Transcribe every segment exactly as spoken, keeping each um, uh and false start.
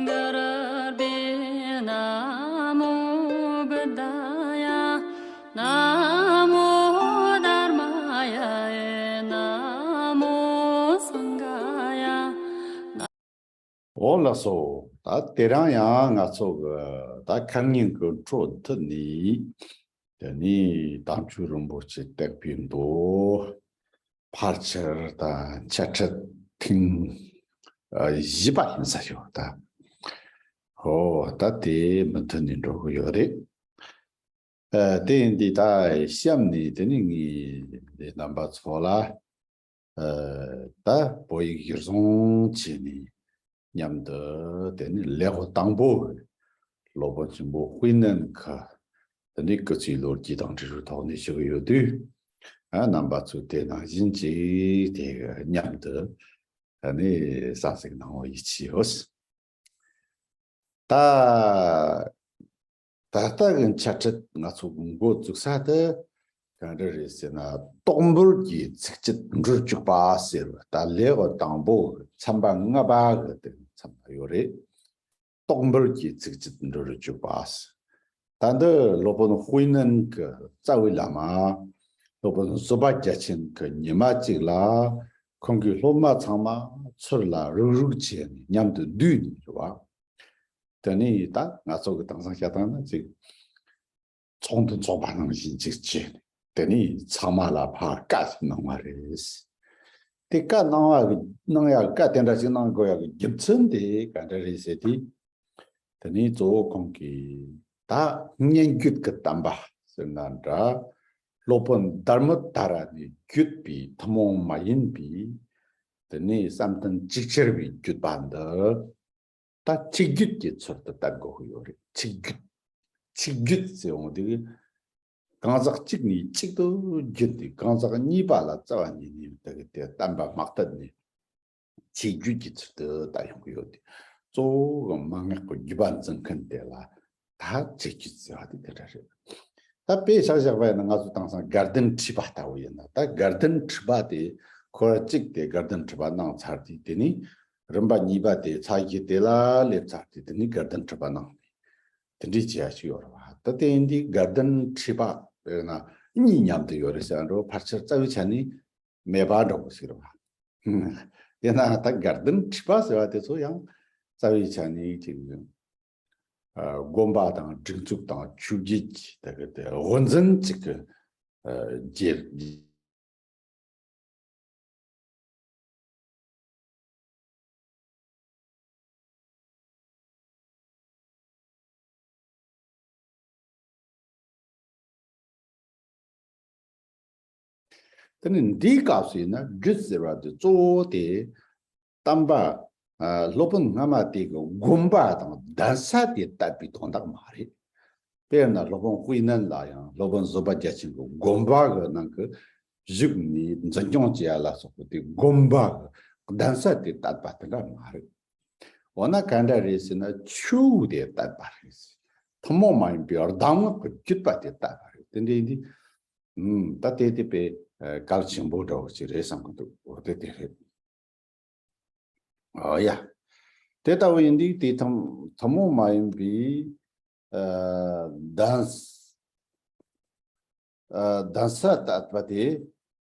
གུ་རུ་བྷྱོ། ན་མོ་བུདྡྷཱ་ཡ། ན་མོ་དྷརྨཱ་ཡ། ན་མོ་སངྒྷཱ་ཡ། འོ་ལགས་སོ། ད་དེ་རིང་ཡང་ང་ཚོ་གི་ད་ཁ་ཉིན་གི་འཕྲོ་མཐུད་ནས། དེ་ནས་དམ་ཆོས་རིན་པོ་ཆེ་བརྟག་པའི་མདོ་ཕལ་ཆེར་དང་འཆད་ཁྲིད་ཐེངས་ཨ་བཞི་པ་ཡིན་ས་ཡོད་ད། ཧོ། ད་དེ་མུ་མཐུད་ནས་འགྲོ་གི་ཡོད་རེད། ཨ་དེ་ཡིན་དུས་ད་གཤམ་ནས་དེ་ནས་ངས་འདི་རྣམ་པ་ཚོ་ལ་ཨ་ད་བོད་ཡིག་གཞིར་བཟུང་བྱས་ནས་མཉམ་དུ་དེ་ནས་ལེའུ་དང་པོ་སློབ་དཔོན་ཆེན་པོ་དཔལ་ལྡན་གྱིས་དེ་ནས་སྐུ་ཚེའི་ལོ་རྒྱུས་དང་འབྲེལ་བའི་ཐོག་ནས་ཞུ་གི་ཡོད་དུས། ཨ་རྣམ་པ་ཚོས་དེ་ནང་བཞིན་གྱིས་དེ་གི་མཉམ་དུ་ཨ་ནི་གསན་གཟིགས་གནང་བ་ཡིད་ཆེས་ཡོད། ད་ད་ལྟ་གི་འཆད་ཁྲིད་ང་ཚོ་འགོ་བཙུགས་ས་དེ་ག་འདྲ་རེད་ཟེར་ན། རྟོག་འབུལ་གྱི་ཚིགས་བཅད་འབྲུ་བཅུ་པ་ཟེར་བ་ད་ལེའུ་དང་པོ་ཚན་པ་ལྔ་པ་གི་དེ་མཚམས་ལ་ཡོད་རེད། རྟོག་འབུལ་གྱི་ཚིགས་བཅད་འབྲུ་བཅུ་པ། ད་འདི་སློབ་དཔོན་དཔལ་ལྡན་གྱི་རྩ་བའི་བླ་མ་སློབ་དཔོན་བཟོད་པ་རྒྱ་ཆེན་གྱིས་ཉི་མ་གཅིག་ལ་ཁོང་གི་སློབ་མ་ཚང་མ་ཚུར་ལ་རུག་རུག་བྱས་ནས་མཉམ་དུ་བསྡུས་ནས་རེད་བ། དེ་ནས་ད་ང་ཚོ་གི་དེང་སང་བཤད་སྟངས་ན་ཅིག་ཚོགས་འདུ་འཚོགས་པ་ནང་བཞིན་ཅིག་བྱས་ནས་དེ་ནས་ཚང་མ་ལ་ཕར་བཀའ་ཞིག་གནང་བ་རེད། དེ་བཀའ་གནང་བ་གི་གནང་ཡག་བཀའ་དེ་འདྲ་ཞིག་གནང་དགོས་ཡག་གི་རྒྱུ་མཚན་དེ་ག་འདྲ་རེད་ཟེར་དུས། དེ་ནས་གཙོ་བོ་ཁོང་གིས་ད་སྙན་བརྒྱུད་ཀྱི་བསྟན་པ་ཟེར་ན་འདྲ། སློབ་དཔོན་དྷརྨ་ཏཱ་ར་ནས་བརྒྱུད་པའི་ཐུན་མོང་མ་ཡིན་པའི་དེ་ནས་བསམ་གཏན་ཅིག་ཅར་བའི་བརྒྱུད་པ་འདི། ད་ཆིག་བརྒྱུད་ཀྱི་ཚུལ་དུ་བསྟན་དགོས་ཀྱི་ཡོད་རེད། ཆིག་བརྒྱུད། ཆིག་བརྒྱུད་ཟེར་འོང་དུས། གང་ཟག་གཅིག་ནས་གཅིག་ཏུ་བརྒྱུད་དེ་གང་ཟག་གཉིས་པ་ལ་རྩ་བ་ཉིད་ནས་དེ་གི་དེ་བསྟན་པ་མ་བསྟན་ནས་ཆིག་བརྒྱུད་ཀྱི་ཚུལ་དུ་བསྟན་ཡོང་གི་ཡོད་དེ། གཙོ་བོ་གི་མན་ངག་གི་བརྒྱུད་པ་འཛིན་མཁན་དེ་ལ་ད་ཆིག་བརྒྱུད་ཟེར་བ་དེ་དེ་འདྲ་རེད། ད་དཔེ་བཞག་བཞག་པ་ཡིན་ན་ང་ཚོ་དེང་སང་དགའ་ལྡན་ཁྲི་པ་ལྟ་བུ་ཡིན་ན། ད་དགའ་ལྡན་ཁྲི་པ་དེ་ཁོ་ར་གཅིག་དེ་དགའ་ལྡན་ཁྲི་པ་གནང་ཚར་དུས། དེ་ནས་རིམ་པ་གཉིས་པ་དེ་ཚར་གཅིག་དེ་ལ་སླེབས་ཚར་དུས། དེ་ནས་དགའ་ལྡན་ཁྲི་པ་གནང་ནས་དེ་འདྲའི་བྱེད་ཡ་ཞིག་ཡོད་རེད་བ། ད་དེ་ཡིན་དུས་དགའ་ལྡན་ཁྲི་པ་དཔེར་ན་གཉིས་མཉམ་དུ་ཡོད་རེད་ཟེར་འགྲོ། ཕལ་ཆེར་རྩ་བའི་ཆ་ནས་མེད་པ་འདྲ་པོ་ཞིག་རེད་བ། དེས་ན་ད་དགའ་ལྡན་ཁྲི་པ་ཟེར་བ་དེ་ཚོ་ཡང་རྩ་བའི་ཆ་ནས་ཅིག་ཨ་དགོན་པ་དང་སྒྲིག་འཛུགས་དང་ཆོས་བརྒྱུད་ཀྱི་ད་གི་དེ་དབུ་འཛིན་ཅིག་གི་ཨ་རྗེ། དེ་ནི་འདིའི་སྐབས་སུ་ཡིན་ན་བརྒྱུད་ཟེར་བ་དེ་གཙོ་བོ་དེ་བསྟན་པ་ཨ་སློབ་དཔོན་སྔ་མ་དེ་གི་དགོངས་པ་དང་གདན་ས་དེ་བཏབ་པའི་དོན་དག་མ་རེད། དཔེར་ན་སློབ་དཔོན་དཔལ་ལྡན་ལ་ཡང་སློབ་དཔོན་བཟོད་པ་རྒྱ་ཆེན་གྱི་དགོངས་པ་གི་ནང་གི་བཞུགས་ནས་འཛིན་སྐྱོང་བྱེད་ཡ་ལ་སོགས་པ་དེ་དགོངས་པ་གི་གདན་ས་དེ་བཏབ་པ་དེ་འདྲ་མ་རེད། འོ་ན་ག་འདྲ་རེད་ཟེར་ན་ཆོས་དེ་བཏབ་པ་རེད། ཐུན་མོང་མ་ཡིན་པའི་གདམས་ངག་གི་བརྒྱུད་པ་དེ་བཏབ་པ་རེད། དེ་འདྲ་ཡིན་དུས། ཨུམ། ད་དེ་དེ་དཔེ་གལ་ཆེན་པོ་འདྲ་བོ་ཞིག་རེད་བསམ་གི་འདུག་འོ་དེ་དེ་རེད། ཨོ་ཡ། དེ་ལྟ་བུ་ཡིན་དུས་དེ་ཐམ་ཐུན་མོང་མ་ཡིན་པའི་ཨ་གདན་ས་ཨ་གདན་ས་བཏབ་པ་དེ།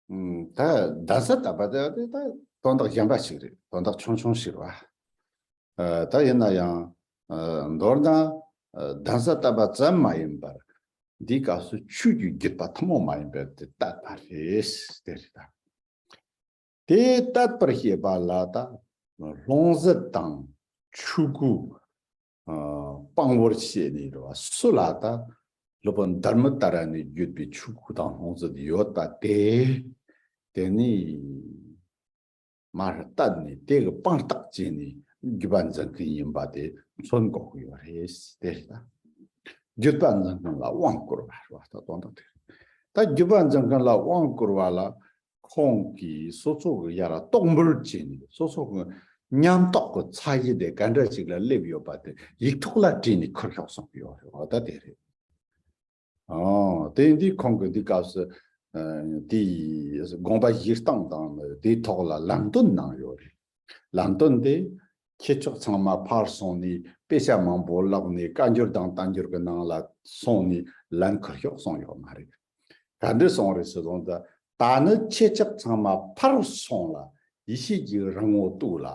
ཨུམ། ད་གདན་ས་བཏབ་པ་དེ་དེ་ད་དོན་དག་གཞན་པ་ཞིག་རེད། དོན་དག་ཆུང་ཆུང་ཞིག་རེད་བ། ཨ་ད་ཡིན་ན་ཡང་ཨ་མདོར་ན་ཨ་གདན་ས་བཏབ་པ་ཙམ་མ་ཡིན་པར་འདིའི་སྐབས་སུ་ཆོས་ཀྱི་བརྒྱུད་པ་ཐུན་མོང་མ་ཡིན་པ་དེ་བཏབ་པ་རེད། དེ་རེད་ད། དེ་དད་པར་བྱེད་པ་ལ་ད་ལྷུང་བཟེད་དང་ཆོས་སྐུ་ཨ་དཔང་པོར་བྱས་ནས་རེད་བ། སུ་ལ་ད་སློབ་དཔོན་དྷརྨ་ཏཱ་ར་ནས་བརྒྱུད་པའི་ཆོས་སྐུ་དང་ལྷུང་བཟེད་ཡོད་པ་དེ། དེ་ནི་མར་བཏབ་ནས་དེ་གི་དཔང་རྟགས་བྱས་ནས་བརྒྱུད་པ་འཛིན་མཁན་ཡིན་པ་དེ་མཚོན་དགོས་ཀྱི་ཡོད་རེད། དེ་རེད་ད། བརྒྱུད་པ་འཛིན་མཁན་ལ་དབང་བསྐུར་བ་རེད་བ། ད་དོན་དག་དེ་རེད། ད་བརྒྱུད་པ་འཛིན་མཁན་ལ་དབང་བསྐུར་བ་ལ་ཁོང་གིས་སོ་སོ་གི་ཡར་རྟོག་འབུལ་བྱས་ནས་སོ་སོ་གི་ཉམས་རྟོགས་ཀྱི་ཚད་གཞི་དེ་ག་འདྲ་ཞིག་ལ་སླེབས་ཡོད་པ་དེ་ཡིག་ཐོག་ལ་བྲིས་ནས་ཁུར་ཤོག་གསུངས་ཡོད་རེད་བ། ད་དེ་རེད། ཨོ། དེ་འདི་ཁོང་གིས་འདི་སྐབས་སུ་ཨ་དེའི་དགོངས་པ་བཞེས་སྟངས་དང་དེའི་ཐོག་ལ་ལམ་སྟོན་གནང་ཡོད་རེད། ལམ་སྟོན་དེ་ ཁྱེད་ཅག་ཚང་མ་ཕར་སོང་ནས་དཔེ་ཆ་མང་པོ་བཀླགས་ནས་བཀའ་འགྱུར་དང་བསྟན་འགྱུར་གྱི་ནང་ལ་སོང་ནས་ལན་ཁུར་ཤོག་གསུངས་ཡོད་མ་རེད། ག་འདྲ་གསུངས་རེད་ཟེར་དུས་ད། ད་ནི་ཁྱེད་ཅག་ཚང་མ་ཕར་སོང་ལ་ཡེ་ཤེས་ཀྱི་རང་ངོ་བསྟོད་ལ།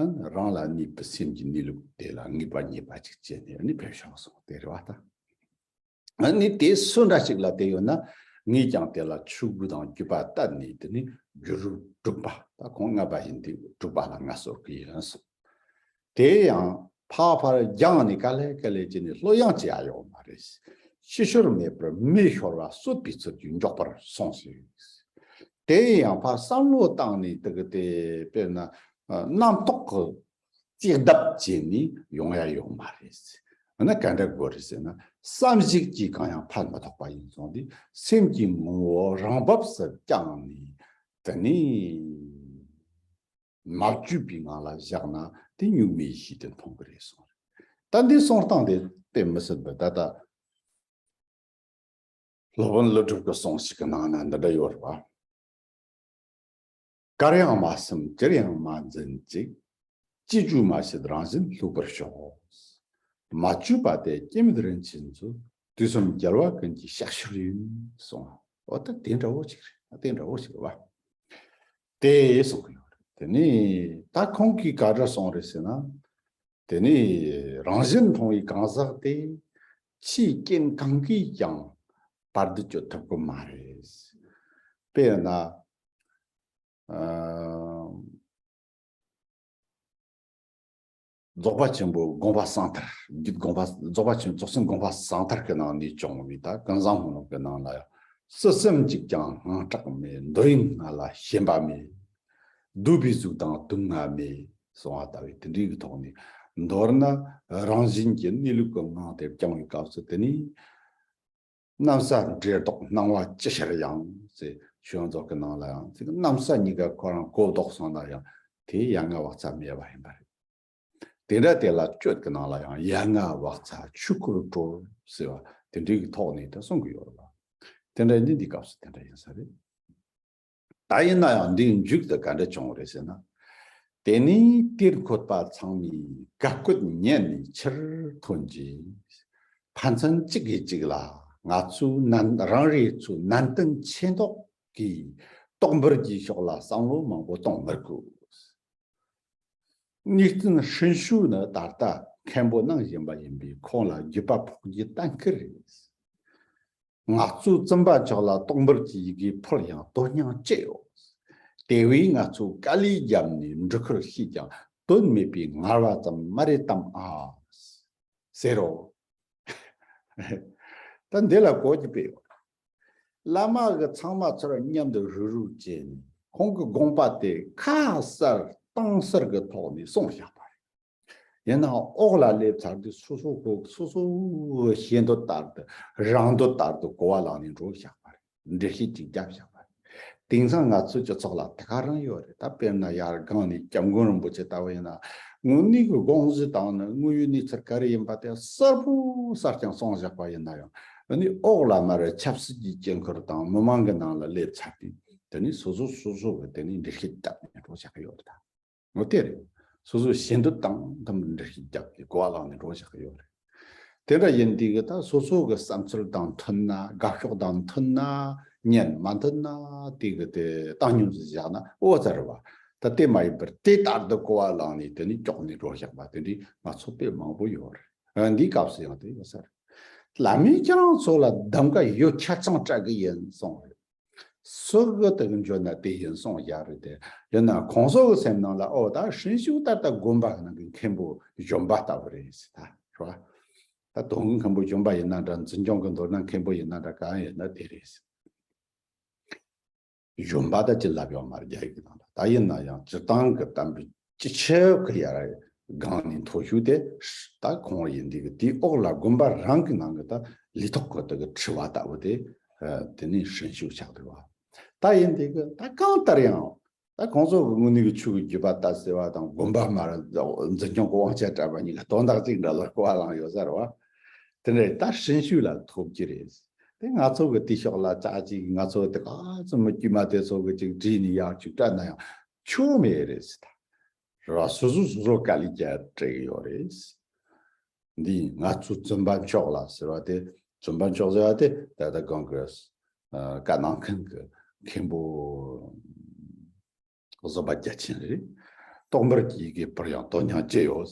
ཨ། རང་ལ་གནས་པའི་སེམས་ཀྱི་གནས་ལུགས་དེ་ལ་ངེས་པ་རྙེད་པ་ཅིག་བྱས་ནས་ནི་ཕེབས་ཤོག་གསུངས་དེ་རེད་བ་ད། ཨ་ནི་དེ་སུ་འདྲ་ཞིག་ལ་དེ་ཡོད་ན། ངས་ཀྱང་དེ་ལ་ཆོས་གོས་དང་རྒྱུ་བ་གཏད་ནས་དེ་ནི་བསྒྱུར་རོགས་སྒྲུབ་པ། ད་ཁོང་ལྔ་པ་ཡིན་དུས་སྒྲུབ་པ་ལ་ངལ་གསོ་གི་ཡིན་གསུངས། དེ་ཡང་ཕར་ཕར་རྒྱང་ནས་ག་ལེ་ག་ལེ་བྱས་ནས་ལྷོད་ཡངས་བྱེད་ཡ་ཡོད་མ་རེད། ཕྱི་ཤུལ་མེད་པར་མེ་ཤོར་བ་གསོད་པའི་ཚུལ་གྱིས་མགྱོགས་པར་སོང་ཟིག། དེ་ཡང་ཕར་བསམ་བློ་བཏང་ནས་དེ་གི་དེ་དཔེར་ན་རྣམ་རྟོག་གི་རྩིས་ལྡབ་བྱས་ནས་ཡོང་ཡ་ཡོད་མ་རེད། འོ་ན་ག་འདྲ་དགོས་རེད་ཟེར་ན། བསམ་གཞིག་གིས་གང་ཡང་ཕན་མི་ཐོགས་པ་ཡིན་སོང་དུས་སེམས་ཀྱི་ངོ་བོ་རང་བབས་སུ་བསྐྱངས་ནས་དེ་ནས་མ་བཅོས་པའི་ངང་ལ་བཞག་ན་དེ་གཉུག་མའི་ཡེ་ཤེས་དེ་མཐོང་གི་རེད་གསུངས་རེད། ད་འདི་གསུང་སྟངས་དེ་དཔེ་མི་སྲིད་པའི་ད་ལྟ་སློབ་དཔོན་ཀླུ་སྒྲུབ་ཀྱི་གསུང་ཞིག་གི་ནང་ན་འདི་འདྲ་ཡོད་རེད་བ། གར་ཡང་མ་བསམ་ཅིར་ཡང་མ་འཛིན་ཅིག། ཅི་བཅོས་མ་བྱེད་རང་བཞིན་ལྷུག་པར་ཞོག། མ་བཅོས་པ་དེ་སྐྱེ་མེད་རིན་ཆེན་མཚོ། དུས་གསུམ་རྒྱལ་བ་ཀུན་གྱི་ཕྱག་ཕྱིར་ཡོད་གསུངས། འོ་ད་དེ་འདྲ་བོ་ཅིག་རེད། དེ་འདྲ་བོ་ཞིག་རེད་བ། དེ་གསུང་གི་ཡོད་རེད། དེ་ནས་ད་ཁོང་གིས་ག་འདྲ་གསུངས་རེད་ཟེར་ན། དེ་ནས་རང་བཞིན་མཐོང་བའི་གང་ཟག་དེ་ཆོས་རྐྱེན་གང་གིས་ཀྱང་བར་དུ་གཅོད་ཐུབ་ཀྱི་མ་རེད། དཔེར་ན། ཨ། རྫོགས་པ་ཆེན་པོའི་དགོངས་པ་གསང་མཐར། རྒྱུད་དགོངས་པ། རྫོགས་པ་ཆེན་རྫོགས་ཆེན་དགོངས་པ་གསང་མཐར་གྱི་ནང་ནས་བྱུང་བའི་ད་ཀུན་བཟང་སྨོན་ལམ་གྱི་ནང་ལ་ཡང་། སྲིད་གསུམ་གཅིག་ཀྱང་སྔངས་སྐྲག་མེད། འདོད་ཡོན་ལྔ་ལ་ཞེན་པ་མེད། སྡུག་པའི་གཟུགས་དང་དུག་ལྔ་མེད། གསུངས་པ་ལྟ་བུའི་དེ་འདྲའི་གི་ཐོག་ནས། མདོར་ན་རང་བཞིན་གྱི་གནས་ལུགས་ཀྱི་ངང་དེ་བསྐྱང་བའི་སྐབས་སུ་དེ་ནི། གནམ་ས་འདྲེས་ལྡོག་སྣང་བ་ཅི་ཤར་ཡང་ཟེར། ཆོས་རྫོགས་ཀྱི་ནང་ལ་ཡང་ཟེར། གནམ་ས་གཉིས་ཀ་ཁོ་རང་གོ་ལྡོག་སོང་ན་ཡང་དེ་ཡ་ང་བག་ཚ་མེད་པ་ཡིན་པ་རེད། དེ་འདྲ་དེ་ལ་གཅོད་ཀྱི་ནང་ལ་ཡང་ཡ་ང་བག་ཚ་ཆོས་སྐུར་གྲོལ་ཟེར་བ་དེ་འདྲའི་གི་ཐོག་ནས་ད་གསུང་གི་ཡོད་རེད་བ། དེ་འདྲ་ཡིན་དུས་འདི་སྐབས་སུ་དེ་འདྲ་ཡིན་ས་རེད། ད་ཡིན་ན་ཡང་འདིའི་མཇུག་ཏུ་ག་འདྲ་བྱུང་བ་རེད་ཟེར་ན། དེ་ནས་དེར་འཁོད་པ་ཚང་མས་བཀའ་བཀོད་ཉན་ནས་ཕྱིར་ཐོན་གྱིས། ཕན་ཚུན་གཅིག་གིས་གཅིག་ལ། ང་ཚོས་ནན། རང་རེ་ཚོས་ནན་ཏན་ཆེ་མདོག་གིས་ཏོག་འབུར་གྱི་ཕྱོགས་ལ་བསམ་བློ་མང་པོ་གཏོང་མི་དགོས། གཉིས་བསྟན་ཧྲིན་ཤུ་ནི་ད་ལྟ་མཁན་པོ་གནང་བཞིན་པ་ཡིན་པས་ཁོང་ལ་རྒྱུད་པ་ཕོག་རྒྱུ་གཏན་འཁེལ་རེད། ང་ཚོས་བཙུན་པ་མཆོག་ལ་ཏོག་འབུར་གྱི་ཡི་གེ་ཕུལ་ཡང་དོན་སྙིང་ཅི་ཡོད། དེ་བས་ང་ཚོས་དཀའ་ལས་བརྒྱབ་ནས་འབྲི་ཁུལ་ཤེས་ཀྱང་དོན་མེད་པའི་ངལ་བ་ཙམ་མ་རེད་དམ་ཨ། ཟེར་རོ། ད་འདི་ལ་གོ་རྒྱུ་དཔེ་ཡོད། བླ་མ་གི་ཚང་མ་ཚུར་མཉམ་དུ་རུག་རུག་བྱས་ནས་ཁོང་གི་དགོངས་པ་དེ་ཁ་གསལ་གཏིང་གསལ་གྱི་ཐོག་ནས་གསུངས་བཞག་པ་རེད། ཡིན་ནའང་འོག་ལ་སླེབས་ཚར་དུས་སོ་སོ་གི་སོ་སོའི་ཞེ་འདོད་ལྟར་དུ་རང་འདོད་ལྟར་དུ་གོ་བ་བླངས་ནས་འགྲོ་བཞག་པ་རེད། འགྲེལ་བཤད་ཅིག་བརྒྱབ་བཞག་པ་རེད། དེང་སང་ང་ཚོའི་སྤྱི་ཚོགས་ལ་དེ་ག་རང་ཡོད་རེད། ད་དཔེར་ན་ཡར་སྒང་ནས་སྐྱབས་མགོན་རིན་པོ་ཆེ་ལྟ་བུ་ཡིན་ན། དངོས་གནས་ཀྱི་དགོངས་གཞི་དང་ནི་དངོས་ཡོད་གནས་ཚུལ་ག་རེ་ཡིན་པ་དེ་གསལ་པོ་གསལ་རྐྱང་གསུངས་བཞག་པ་ཡིན་ན་ཡང་། ཨ་ནི་འོག་ལ་མར་ཆབ་སྲིད་ཀྱི་དཀྱིལ་འཁོར་དང་མི་མང་གི་ནང་ལ་སླེབས་ཚར་དུས་དེ་ནི་སོ་སོ་སོ་སོ་གི་དེ་ནི་འགྲེལ་བཤད་བརྒྱབ་ནས་འགྲོ་བཞག་གི་ཡོད་རེད་ད། འོ་དེ་རེད། སོ་སོའི་ཞེ་འདོད་དང་དམ་འབྲེལ་ཞིག་རྒྱབ་ཀྱི་གོ་བ་བླངས་ནས་འགྲོ་བཞག་གི་ཡོད་རེད། དེ་འདྲ་ཡིན་དུས་ཀྱི་ད་སོ་སོ་གི་བསམ་ཚུལ་དང་མཐུན་ན། དགའ་ཕྱོགས་དང་མཐུན་ན། ཉན། མ་མཐུན་ན་དེ་གི་དེ་བཏང་སྙོམས་སུ་བཞག་ན་འོ་ཙམ་རེད་བ། ད་དེ་མ་ཡིན་པར་དེ་ལྟར་དུ་གོ་བ་བླངས་ནས་དེ་ནི་ཀྱོག་ནས་འགྲོ་བཞག་པ་དེ་འདྲའི་ང་ཚོ་དཔེ་མང་པོ་ཡོད་རེད། འདིའི་སྐབས་སུ་ཡང་དེ་ཡོད་ས་རེད། བླ་མས་ཁྱེད་རང་ཚོ་ལ་གདམ་ག་ཡོད་ཆ་ཚང་སྤྲད་གི་ཡིན་གསུངས་རེད། སུ་གི་དེ་གི་འཇོན་ན་དེ་ཡིན་གསུངས་བཞག་རེད་དེ། ཡིན་ན་ཁོང་ཚོ་གི་སེམས་ནང་ལ་ཨོ་ད་ཧྲིན་ཤུ་ད་ལྟ་དགོན་པ་གི་ནང་གི་མཁན་པོ་གཞོན་པ་ལྟ་བུ་རེད་ཟེར་ད་རེད་བ། ད་དོན་གི་མཁན་པོ་གཞོན་པ་ཡིན་ན་འདྲ། འཛིན་སྐྱོང་གི་མདོར་ན་མཁན་པོ་ཡིན་ན་འདྲ། གང་ཡིན་ན་དེ་རེད་ཟེར། གཞོན་པ་ད་ཅི་ལབ་ཡོད་མ་རེད་རྒྱ་ཡིག་གི་ནང་ལ། ད་ཡིན་ན་ཡང་སྤྱིར་བཏང་གི་གཏམ་དཔེ་སྤྱི་ཁྱབ་ཀྱི་ཡར་སྒང་ནས་མཐོ་ཤོས་དེ་ད་ཁོང་ཡིན་དུས་ཀྱི་དེའི་འོག་ལ་དགོན་པ་རང་གི་ནང་གི་ད་ལུས་ཐོག་གི་དེ་གི་ཁྲི་བ་ལྟ་བུ་དེ། ཨ། དེ་ནས་ཧྲིན་ཤུ་ཆགས་འདུག་བ། ད་ཡིན་དུས་ཀྱི་ད་གང་ལྟར་ཡང་ད་ཁོང་ཚོ་གི་དངོས་གནས་ཀྱི་ཆོས་ཀྱི་རྒྱུད་པ་ལྟ་ཟེར་བ་དང་དགོན་པ་མར་འཛིན་སྐྱོང་གི་དབང་ཆ་སྤྲད་པ་གཉིས་ཀ་དོན་དག་གཅིག་འདྲ་ལ་གོ་བ་བླངས་ཡོད་ས་རེད་བ། དེ་འདྲ་ད་ཧྲིན་ཤུ་ལ་ཐོབ་ཀྱི་རེད། དེ་ང་ཚོ་གི་དེ་ཕྱོགས་ལ་ཅག་ཅིག་ང་ཚོ་དེ་ག་ཚོད་མི་དཀྱུས་མ་དེ་ཚོ་གི་ཅིག་བྲིས་ནས་ཡག་ཅིག་སྤྲད་ན་ཡང་ཆོ་མེད་རེད་ཟེར་ད། རེད་བ། སོ་སོ་སོ་སོ་དཀའ་ལས་རྒྱག་སྤྲད་ཀྱི་ཡོད་རེད། འདི་ང་ཚོ་བཙུན་པ་མཆོག་ལ་ཟེར་བ་དེ། བཙུན་པ་མཆོག་ཟེར་བ་དེ་ད་ལྟ་གོང་གི་ཨ་བཀའ་གནང་མཁན་གྱི་མཁན་པོ་བཟོད་པ་རྒྱ་ཆེན་རེད། རྟོགས་འབུལ་གྱི་ཡི་གེ་པར་ཡང་དོན་སྙིང་ཅི་ཡོད།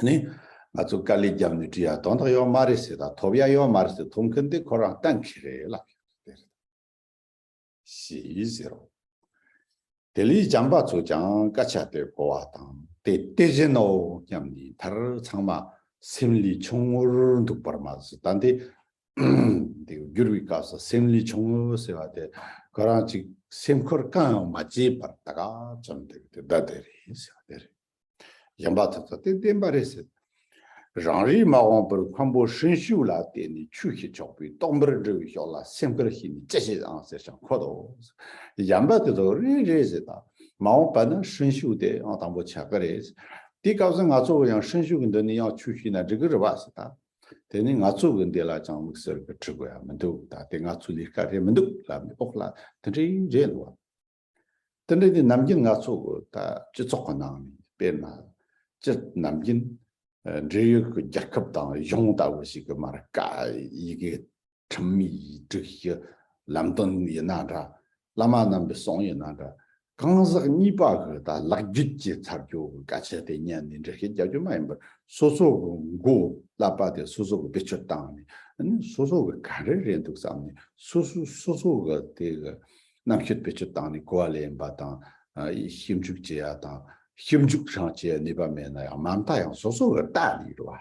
ནི། ང་ཚོ་དཀའ་ལས་བརྒྱབ་ནས་བྲིས་ཡ་དོན་དག་ཡོད་མ་རེད་ཟེར་དང་ཐོབ་ཡ་ཡོད་མ་རེད་ཟེར། ཐོབ་མཁན་དེ་ཁོ་རང་གཏན་འཁེལ་རེད་ལབ་ཡོད་རེད། ཞེས་ཟེར་རོ། དེ་ལས་བྱམས་པ་ཚོས་ཀྱང་སྐད་ཆ་དེ་གོ་བ་དང་དེ་དེ་བཞིན་ནོ་སྙམ་ནས། མཐར་ཚང་མ་སེམས་ལས་ཆུང་ངུར་འདུག་པར་མ་ཟད། ད་འདི་འདི་བསྒྱུར་བའི་སྐབས་སུ་སེམས་ལས་ཆུང་ངུ་ཟེར་བ་དེ་ཁོ་རང་ཅིག་སེམས་ཁུར་གང་ཡང་མ་བྱས་པར་ད་ག་ཙམ་དེ་དེ་བསྡད་དེ་རེད་ཟེར་བ་དེ་རེད། གཞན་པ་ཐུབ་ཚོད་དེ་བདེན་པ་རེད་ཟེར། རང་རེས་མ་འོངས་པར་མཁན་པོ་ཧྲིན་ཤུ་ལ་བརྟེན་ནས་ཆོས་བཤད་ཆོག་པའི་རྟོགས་འབུལ་འབྲི་བའི་ཕྱོགས་ལ་སེམས་ཁུར་བྱས་ནས་ཅི་བྱེད་ཨང་ཟེར་ཞིང་འཁོད་དོ། གཞན་པ་དེ་ཚོ་རེད་རེད་ཟེར་དང་། མ་འོངས་པ་ན་ཧྲིན་ཤུ་དེ་ཨང་དང་པོ་ཆགས་ཀྱི་རེད། དེའི་སྐབས་སུ་ང་ཚོ་ཡང་ཧྲིན་ཤུ་གི་མདུན་ནས་ཡང་ཆོས་བཤད་ན་འགྲིག་གི་རེད་བ་ཟེར་དང་། དེ་ནི་ང་ཚོ་གི་འདི་ལ་ཅང་དམིགས་བསལ་གྱི་ཁྲིད་དགོས་ཡ་མི་འདུག་ད་དེ་ང་ཚོའི་ལས་ཀ་རེད་མི་འདུག་ལབ་ནས་འོག་ལ་དེ་འདྲའི་རེད་འདུག་བ། དེ་འདྲ་དེ་ནམ་རྒྱུན་ང་ཚོ་གི་ད་སྤྱི་ཚོགས་ཀྱི་ནང་ནས་དཔེར་ན་སྤྱི་ནམ་རྒྱུན་ཨ་འབྲེལ་ཡོད་ཀྱི་རྒྱལ་ཁབ་དང་གཞུང་ལྟ་བུ་ཞིག་གི་མར་བཀའ་ཡི་གེ་ཁྲིམས་མིའི་སྒྲིག་གཞི་ལམ་སྟོན་ཡིན་ན་འདྲ། བླ་མ་རྣམ་པའི་གསུང་ཡིན་ན་འདྲ། གང་ཟག་གཉིས་པ་གི་ད་ལག་བརྒྱུད་ཀྱི་ཚར་གྱོ་གི་སྐད་ཆ་དེ་ཉན་ནས་འགྲེལ་བཤད་རྒྱག་རྒྱུ་མ་ཡིན་པར། སོ་སོ་གི་མགོ་ཀླད་པ་དེ་སོ་སོ་གི་བེད་སྤྱོད་བཏང་ནས། ཨ་ནི་སོ་སོ་གི་ག་རེ་རེད་འདུག་བསམ་ནས། སོ་སོ་སོ་སོ་གི་དེ་གི་རྣམ་དཔྱོད་བེད་སྤྱོད་བཏང་ནས་གོ་བ་ལེན་པ་དང་། ཨ་ཞིབ་འཇུག་བྱེད་ཡ་དང་ཞིབ་འཇུག་རང་བྱེད་ཡ་ནུས་པ་མེད་ན་ཡང་མ་མཐའ་ཡང་སོ་སོ་གི་ལྟ་ནས་རེད་བ།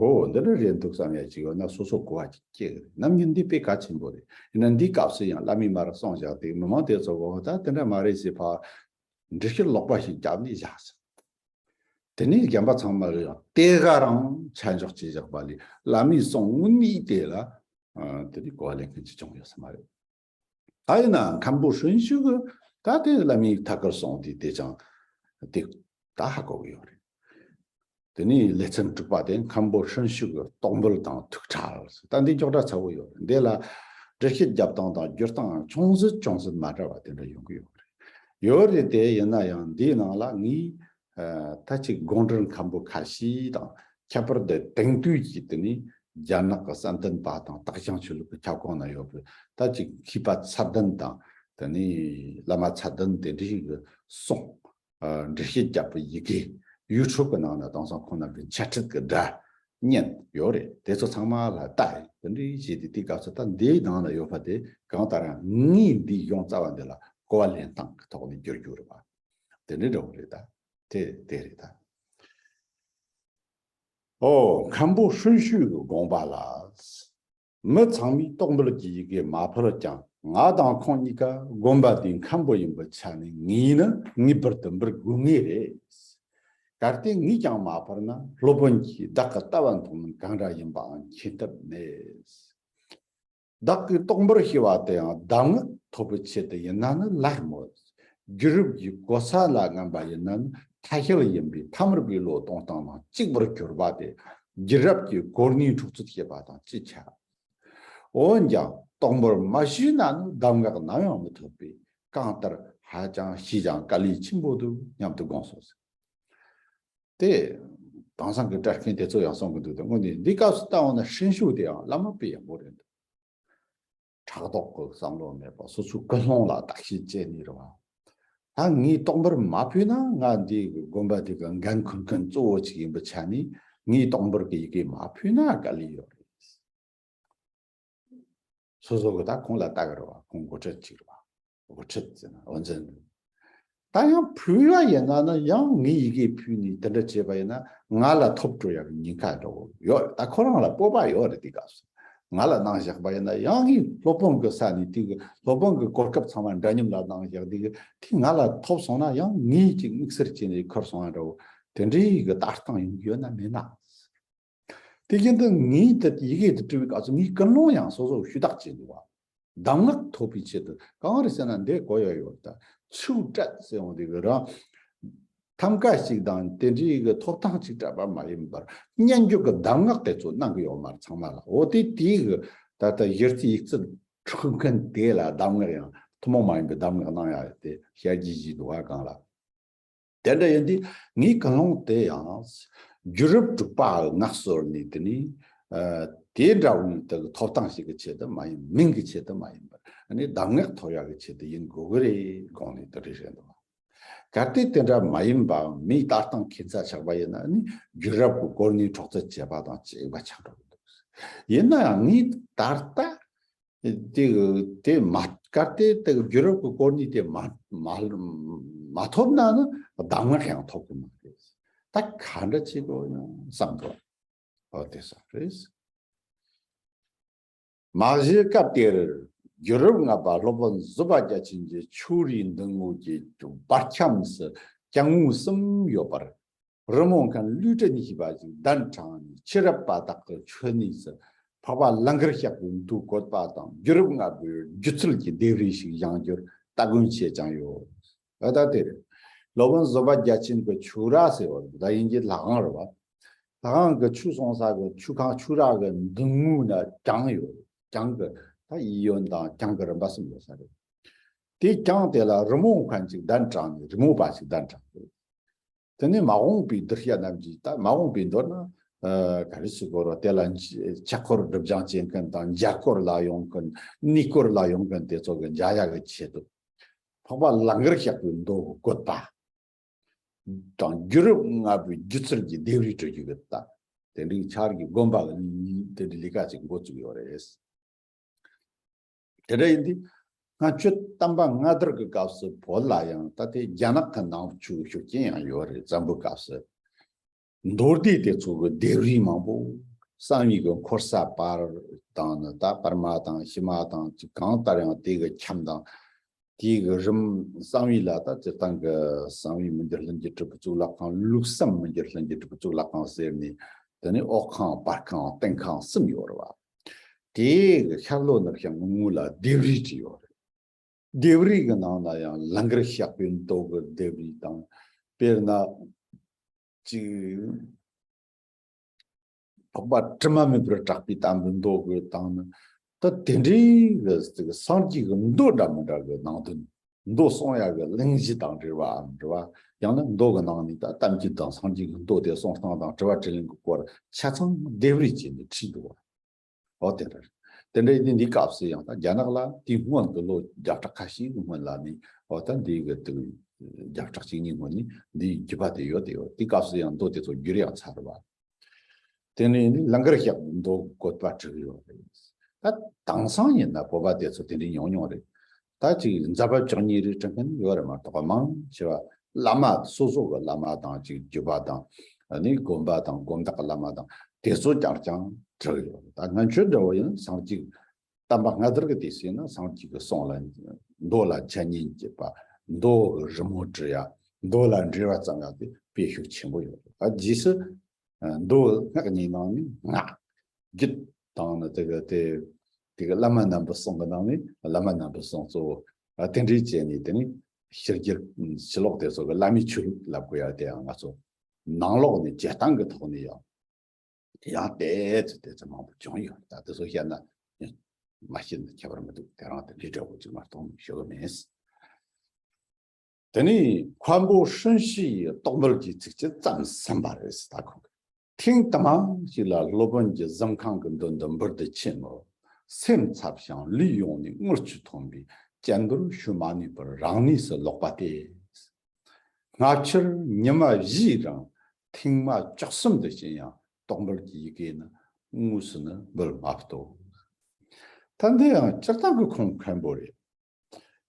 ཨོ་འདི་འདྲ་རེད་འདུག་བསམ་ཡ་ཅིག་ཡོད་ན་སོ་སོ་གོ་བ་ཅིག་སྐྱེ་གི་རེད། ནམ་རྒྱུན་འདི་དཔེ་གལ་ཆེན་པོ་རེད། ཡིན་ན་འདིའི་སྐབས་སུ་ཡང་བླ་མས་མར་གསུངས་བཞག་དེ་མི་མང་དེ་ཚོ་གོ་ད་དེ་འདྲ་མ་རེད་ཟེར་ཕར་འགྲེལ་བཤད་ལོག་པ་ཞིག་བརྒྱབ་ནས་བཞག་ཟེར། དེ་ནས་རྒན་པ་ཚང་མ་ལ་ཡང་དེ་ག་རང་ཆ་འཇོག་བྱས་བཞག་པ་ལས་བླ་མའི་གསུང་དངོས་གནས་དེ་ལ་ཨ་དེ་ནས་གོ་བ་ལེན་མཁན་ཅིག་བྱུང་ཡོད་ས་མ་རེད། ད་ཡིན་ན་མཁན་པོ་ཧྲིན་ཤུ་གི་ད་དེ་བླ་མའི་ཐད་ཀར་གསུང་དེ་དེ་ཅང་དེ་ད་ཧ་གོ་གི་ཡོད་རེད། དེ་ནས་ལེ་ཚན་དྲུག་པ་དེ་མཁན་པོ་ཧྲིན་ཤུ་གི་རྟོགས་འབུལ་དང་ཐུགས་ཁྲལ། ད་འདི་མགྱོགས་དྲགས་ཚ་བོ་ཡོད་རེད། འདི་ལ་འགྲེལ་བཤད་རྒྱབ་སྟངས་དང་བསྒྱུར་སྟངས་ཅུང་ཟད་ཅུང་ཟད་མ་འདྲ་བ་དེ་འདྲ་ཡོང་གི་ཡོད་རེད། ཡོད་རེད་དེ་ཡིན་ན་ཡང་འདིའི་ནང་ལ་ངས་ཨ་ད་ཅིག་དགོངས་འགྲེལ་མཁན་པོ་ཁ་ཤས་དང་། ཁྱད་པར་དུ་དེང་དུས་ཀྱི་དེ་ནས་རྒྱ་ནག་གི་བསམ་གཏན་པ་དང་སྟག་ཞང་ཆོས་ལུགས་ཀྱི་ཁྱབ་ཁོངས་ན་ཡོད་པའི་ད་ཅིག་མཁས་པ་ཚད་ལྡན་དང་། དེ་ནས་བླ་མ་ཚད་ལྡན་དེ་འདྲའི་གི་གསུང་ཨ་འགྲེལ་བཤད་རྒྱབ་པའི་ཡི་གེ་ཡུ་ཊུབ་གི་ནང་ན་དེང་སང་ཁོང་རྣམ་པའི་འཆད་ཁྲིད་ཀྱི་སྒྲ་ཉན་ཡོད་རེད། དེ་ཚོ་ཚང་མ་ལ་ལྟ་ཡི་དེ་འདྲའི་བྱས་ཏེ་དེའི་སྐབས་སུ་ད་འདིའི་ནང་ན་ཡོད་པ་དེ་གང་ལྟར་ངས་འདིའི་གཞུང་རྩ་བ་འདི་ལ་གོ་བ་ལེན་སྟངས་ཀྱི་ཐོག་ནས་བསྒྱུར་རྒྱུ་རེད་པ། དེ་འདྲའི་འདྲ་བོ་རེད་ད། དེ་དེ་རེད་ད། ཨོ། མཁན་པོ་ཧྲིན་ཤུ་གི་དགོངས་པ་ལ། མི་ཚང་མས་རྟོགས་འབུལ་གྱི་ཡི་གེ་མ་ཕུལ་ཀྱང་། ང་དང་ཁོང་གཉིས་ཀ་དགོན་པ་འདིའི་མཁན་པོ་ཡིན་པའི་ཆ་ནས་ངས་ནི་ངེས་པར་དུ་འབུལ་དགོས་ངེས་རེད། གལ་ཏེ་ངས་ཀྱང་མ་ཕུལ་ན་སློབ་དཔོན་གྱིས་བདག་གི་ལྟ་བ་མཐོང་མིན་གང་འདྲ་ཡིན་པའང་མཁྱེན་ཐབས་མེད། བདག་གིས་རྟོགས་འབུལ་ཞུ་བ་དེའང་གདམས་ངག་ཐོབ་པའི་ཆེད་དུ་ཡིན་ན་ནི་ལར་མོད། རྒྱུད་རབས་ཀྱི་གོ་ས་ལ་རྔམ་པ་ཡིན་ན་ནི་ཐ་ཤལ་ཡིན་པས་ཐ་མལ་པའི་བློ་གཏོང་སྟངས་དང་གཅིག་པར་གྱུར་པ་དེ་རྒྱུད་རབས་ཀྱི་གོ་གནས་འཁྲུག་རྩོད་བྱེད་པ་དང་ཅི་ཆ། འོན་ཀྱང་རྟོགས་འབུལ་མ་ཞུས་ན་ནི་གདམས་ངག་ནམ་ཡང་མི་ཐོབ་པས་གང་ལྟར་ཧ་ཅང་ཞེ་ཅིང་དཀའ་ལས་ཆེན་པོ་འདུག་སྙམ་དུ་དགོངས་སོ། དེ་དེང་སང་གི་བཀྲ་ཤིས་དེ་ཚོ་ཡང་གསུང་གི་འདུག་དེ་དངོས་གནས་འདི་སྐབས་སུ་ལྟ་འོང་ན་ཧྲིན་ཤུ་དེའང་བླ་མ་དཔེ་ཡག་པོ་རེད་འདུག་ཕྲག་དོག་གི་བསམ་བློ་མེད་པ་སོ་སོའི་ཀུན་སློང་ལ་བརྟག་དཔྱད་བྱས་ནས་རེད་བ། ད་ངས་རྟོགས་འབུལ་མ་ཕུལ་ན་ང་འདི་གི་དགོན་པ་དེ་གི་འགན་འཁུར་མཁན་གཙོ་བོ་ཅིག་ཡིན་པའི་ཆ་ནས་ངས་རྟོགས་འབུལ་གི་ཡི་གེ་མ་ཕུལ་ན་དཀའ་ལས་ཡོད་རེད། སོ་སོ་གི་ད་ཁོང་ལ་ལྟ་གི་རེད་བ། ཁོང་འགོ་ཁྲིད་ཅིག་རེད་བ། འགོ་ཁྲིད་ཟེར་ན་འོ་འཛིན། ད་ཡང་ཕུལ་བ་ཡིན་ན་ནི་ཡང་ངའི་ཡི་གེ་ཕུལ་ནས་དེ་འདྲ་བྱས་པ་ཡིན་ན་ང་ལ་ཐོབ་འགྲོ་ཡག་གི་ཉེན་ཁ་འདྲ་བོ་ཡོད། ད་ཁོ་རང་ལ་སྤོབས་པ་ཡོད་རེད། དེ་སྐབས་སུ་ང་ལ་གནང་བཞག་པ་ཡིན་ན་ཡང་ངའི་སློབ་དཔོན་གི་ས་ནས་དེ་གི་སློབ་དཔོན་གི་གོ་སྐབས་ཚང་མ་འདྲ་མཉམ་ལ་གནང་བཞག་དེ་གི་དེ་ང་ལ་ཐོབ་སོང་ན་ཡང་ངའི་ཅིག་དམིགས་བསལ་བྱས་ནས་ཁུར་སོང་ཡ་འདྲ་བོ་དེ་འདྲའི་གི་ལྟ་སྟངས་ཡོང་གི་ཡོད་ན་མེད་ན། དེ་བཞིན་དུ་ངས་དེ་ཡི་གེ་དེ་བྲིས་པའི་སྐབས་སུ་ངའི་ཀུན་སློང་ཡང་སོ་སོར་ཞུ་དག་བྱས་འདུག་བ། གདམས་ངག་ཐོབ་པའི་ཆེད་དུ་གང་རེད་ཟེར་ན་འདི་གོ་ཡ་ཡོད་ད། ཆོས་སྤྲད་ཟེར་འོང་དེ་གི་རང་ཐམ་ཀ་ཞིག་དང་དེ་འདྲའི་གི་ཐོབ་ཐང་ཅིག་སྤྲད་པ་མ་ཡིན་པར་སྙན་བརྒྱུད་ཀྱི་གདམས་ངག་དེ་ཚོ་གནང་གི་ཡོད་མ་རེད་ཚང་མ་ལ། འོ་དེ་དེའི་གི་ད་ལྟ་གཞི་རྩའི་ཡིག་རྩིས་འཁྲུག་མཁན་དེ་ལ་གདམས་ངག་ཡང་ཐུན་མོང་མ་ཡིན་པའི་གདམས་ངག་གནང་ཡ་དེ་བཤད་རྒྱུ་ཞིག་འདུག་བ་གང་ལ། དེ་འདྲ་ཡིན་དུས་ངའི་ཀུན་སློང་དེ་ཡང་རྒྱུད་རབས་དྲུག་པ་ངག་གསོར་ནས་དེ་ནི་དེ་འདྲ་བོའི་དེ་ཐོབ་ཐང་ཞིག་གི་ཆེད་དུ་མ་ཡིན། མིང་གི་ཆེད་དུ་མ་ཡིན་པར་ནི་གདམས་ངག་ཐོབ་ཡག་གི་ཆེད་དུ་ཡིན་དགོས་ཀྱི་རེད་དགོངས་ནས་དེ་རེད་རེད་འདུག་གལ་ཏེ་དེ་འདྲ་མ་ཡིན་པའམ་མིའི་ལྟ་སྟངས་ཁྱད་མཚར་ཆགས་པ་ཡིན་ན་ནི་རྒྱུད་རབས་ཀྱི་སྐོར་ནས་འཕྲོག་རྩོད་བྱེད་པ་དང་གཅིག་པ་ཆགས་འགྲོ་གི་འདུག་ཡིན་ན་ཡང་ངས་ད་ལྟ་དེ་དེ་མ་གལ་ཏེ་དེ་རྒྱུད་རབས་ཀྱི་སྐོར་ནས་དེ་མ་མ་མ་ཐོབ་ན་ནི་གདམས་ངག་ཡང་ཐོབ་གི་མ་རེད། ད་ག་འདྲ་བྱེད་དགོས་ཡང་བསམ་དགོས། ཨོ་དེ་ས་རེད། མ་གཞི་སྐབས་དེར་རྒྱུད་རབས་ལྔ་པ་སློབ་དཔོན་ཟོ་པ་རྒྱ་ཆེན་གྱི་ཆོས་རའི་འདུལ་ངོ་གི་བར་ཁྱམས་སུ་གྱང་ངོས་གསུམ་ཡོད་པར། རི་མོ་མཁན་ལུས་དྲི་ཉི་ཤུ་པ་ཞིག་གདན་དྲངས་ནས་ཕྱི་རབས་པ་དག་གི་མཆོད་གནས་སུ་འཕགས་པ་ལང་ཀར་གཤེགས་པའི་མདོ་བཀོད་པ་དང་རྒྱུད་རབས་ལྔ་པོའི་སྒྱུ་རྩལ་གྱི་ལྡེབས་རིས་ཤིག་བཞེངས་རྒྱུར་སྟ་གོན་བྱས་ཀྱང་ཡོད། ཨ་ད་དེ་རེད། སློབ་དཔོན་ཟོ་པ་རྒྱ་ཆེན་གྱི་ཆོས་ར་ཟེར་བ་ད་དབྱིན་ཇིའི་ལྷ་ཁང་རེད་བ། ལྷ་ཁང་གི་ཆོས་གསུང་ས་གི་ཆོས་ཁང་ཆོས་ར་གི་མདུན་ངོས་ན་གྱང་ཡོད། གྱང་གི་ད་གཡས་གཡོན་དང་གྱང་གི་རིམ་པ་གསུམ་ཡོད་ས་རེད། དེའི་གྱང་དེ་ལ་རི་མོ་མཁན་ཅིག་གདན་དྲངས་ནས་རི་མོ་པ་ཞིག་གདན་དྲངས་ཏེ། དེ་ནས་མ་འོངས་པའི་གདུལ་བྱ་རྣམས་ཀྱིས་ད་མ་འོངས་པའི་མདོར་ན་ཨ་ག་རེ་ཞིག་དགོས་རོགས། དེ་ལ་ཆོས་སྐོར་སྒྲུབ་སྦྱང་བྱེད་མཁན་དང་མཇལ་སྐོར་ལ་ཡོང་མཁན་གནས་སྐོར་ལ་ཡོང་མཁན་དེ་ཚོ་གི་མཇལ་ཡག་གི་ཆེད་དུ་འཕགས་པ་ལང་ཀར་གཤེགས་པའི་མདོ་གི་བཀོད་པ་དང་རྒྱུད་རབས་ལྔ་པོའི་སྒྱུ་རྩལ་གྱི་ལྡེབས་རིས་བྲི་རྒྱུ་གི་ད་དེ་འདྲའི་ཆར་གྱི་དགོན་པ་གི་དེ་འདྲའི་ལས་ཀ་ཅིག་འགོ་བཙུགས་ཡོད་རེད། དེ་འདྲ་ཡིན་དུས་སྔ་ཆོས་དམ་པ་སྔ་དར་གྱི་སྐབས་སུ་བོད་ལ་ཡང་ད་ལྟའི་རྒྱ་ནག་གི་ནང་ཆོས་ཤུགས་རྐྱེན་ཡང་ཡོད་རེད། བཙན་པོའི་སྐབས་སུ་མདོ་སྡེ་དེ་ཚོ་གི་ལྡེབས་རིས་མང་པོ་གསང་བའི་གི་འཁོར་ས་པར་དང་ནི་ད་པར་མ་དང་ཤི་མ་དང་ཅིག་གང་ལྟར་ཡང་དེ་གི་ཁྱམས་དང་དེ་གི་རིམ་གསང་བའི་ལ་ད་སྤྱིར་བཏང་གི་གསང་བའི་མི་འགྱུར་ལྷུན་གྱིས་གྲུབ་པའི་གཙུག་ལག་ཁང་ལུགས་བསམ་མི་འགྱུར་ལྷུན་གྱིས་གྲུབ་པའི་གཙུག་ལག་ཁང་ཟེར་ནས་དེ་ནས་འོག་ཁང་བར་ཁང་སྟེང་ཁང་གསུམ་ཡོད་རེད་བ། དེའི་ཤར་ལྷོ་ནུབ་བྱང་ངོས་ལ་ལྡེབས་རིས་བྲིས་ཡོད་རེད། ལྡེབས་རིས་ཀྱི་ནང་ན་ཡང་ལང་ཀར་གཤེགས་པའི་མདོ་གི་ལྡེབས་རིས་དང་། དཔེར་ན་ཅིག་འཕགས་པ་དྲི་མ་མེད་པར་གྲགས་པའི་དམ་པའི་མདོ་གི་དང་ནི་ད་དེ་འདྲའི་གི་ཅིག་སངས་རྒྱས་ཀྱི་མདོ་འདྲ་མི་འདྲ་གི་ནང་དོན་མདོ་གསུང་ཡག་གི་གླེང་གཞི་དང་འབྲེལ་བའམ་འབྲེལ་བ་ཡང་ན་མདོ་གི་ནང་ནས་ད་གཏམ་རྒྱུད་དང་སངས་རྒྱས་ཀྱི་མདོ་དེ་གསུང་སྟངས་དང་དྲི་བ་དྲིས་ལན་གྱི་སྐོར་ཆ་ཚང་ལྡེབས་རིས་བྱས་ནས་བྲིས་འདུག་བ། ཨོ་དེ་འདྲ་རེད། དེ་འདྲ་ཡིན་དུས་འདིའི་སྐབས་སུ་ཡང་ད་རྒྱ་ནག་ལ་དེའི་སྔོན་གྱི་ལོ་བརྒྱ་ཕྲག་ཁ་ཤས་ཀྱི་སྔོན་ལ་ནི་ཨོ་ད་འདི་གི་དུ་བརྒྱ་ཕྲག་གཅིག་གཉིས་སྔོན་ནི་འདིའི་བརྒྱུད་པ་དེ་ཡོད་དེ་ཡོད། དེའི་སྐབས་སུ་ཡང་མདོ་དེ་ཚོ་བསྒྱུར་ཡག་ཚར་བ། དེ་ནས་ཡིན་དུས་ལང་ཀར་གཤེགས་པའི་མདོ་བཀོད་པ་བྲིས་ཡོད་རེད། ད་དེང་སང་ཡིན་ན་བོད་པ་དེ་ཚོ་དེ་འདྲའི་ཉུང་ཉུང་རེད། ད་ཅིག་མཛད་པ་བཅུ་གཉིས་རེ་བྲི་མཁན་ཡོད་རེད་མ་གཏོགས་མང་ཆེ་བ་བླ་མ་སོ་སོ་གི་བླ་མ་དང་ཅིག་བརྒྱུད་པ་དང་ནི་དགོན་པ་དང་དགོན་བདག་གི་བླ་མ་དང་དེ་ཚོ་རྐྱང་རྐྱང་བྲིས་ཡོད་རེད། ད་ང་ཆོས་འདྲ་བོ་ཡིན་སངས་རྒྱས་དམ་པ་སྔ་དར་གྱི་དུས་སུ་ཡིན་ན་སངས་རྒྱས་ཀྱི་གསུང་ལ་མདོ་ལ་འཆད་ཉན་བྱེད་པ་མདོ་གི་རི་མོ་བྲི་ཡ་མདོ་ལ་འགྲེལ་བ་བརྩམས་ཡ་དེ་དཔེ་ཤུགས་ཆེན་པོ་ཡོད་རེད། ད་རྗེས་སུ་མདོ་སྔགས་གཉིས་ནང་ནས་སྔགས་རྒྱུད་དང་ནི་དེ་ག་དེ་དེ་ག་བླ་མ་རྣམ་པའི་གསུང་གི་ནང་ནས་བླ་མ་རྣམ་པའི་གསུང་གཙོ་བོ་དེ་འདྲའི་བྱས་ནས་དེ་ནས་ཕྱི་རྒྱལ་ཕྱི་ལོགས་དེ་ཚོ་གི་བླ་མའི་ཆོས་ལུགས་ལབ་དགོས་ཡ་དེ་ཡང་ང་ཚོ་ནང་ལོགས་ནས་བྱེད་སྟངས་ཀྱི་ཐོག་ནས་ཡང་ཡང་དེ་ཚོ་དེ་ཚོ་མང་པོ་བྱུང་ཡོད། ད་དེ་ཚོ་བཤད་ན་མ་བཤད་ན་ཁྱད་པར་མི་འདུག་དེ་རང་དེ་འདྲའི་འདྲ་བོ་ཅིག་མ་གཏོགས་ཞུ་གི་མེད། དེ་ནས་མཁན་པོ་ཧྲིན་ཤི་ཡིས་རྟོགས་འབུལ་གྱི་ཚིགས་བཅད་བརྩམས་ཟིན་པ་རེད་ཟེར། ད་ཁོང་གིས་ཐེངས་དུ་མ་ཞིག་ལ་སློབ་དཔོན་གྱི་གཟིམ་ཁང་གི་མདུན་དུ་འབུལ་དུ་ཕྱིན་ནོ། སེམས་འཚབ་ཞིང་ལུས་ཡོངས་ནས་རྔུལ་ཆུ་ཐོན་པས་སྤྱན་རྡོལ་ཞུ་མ་ནུས་པར་རང་གནས་སུ་ལོག་པ་སྟེ། སྔ་ཕྱིར་ཉི་མ་བཞིའི་རིང་ཐེངས་མ་བཅུ་གསུམ་དུ་ཕྱིན་ཡང་རྟོགས་འབུལ་གྱི་ཡི་གེ་ནི་དངོས་སུ་ནི་འབུལ་མ་ཐུབ། ད་འདི་ཡང་སྤྱིར་བཏང་གི་ཁོང་མཁན་པོ་རེད།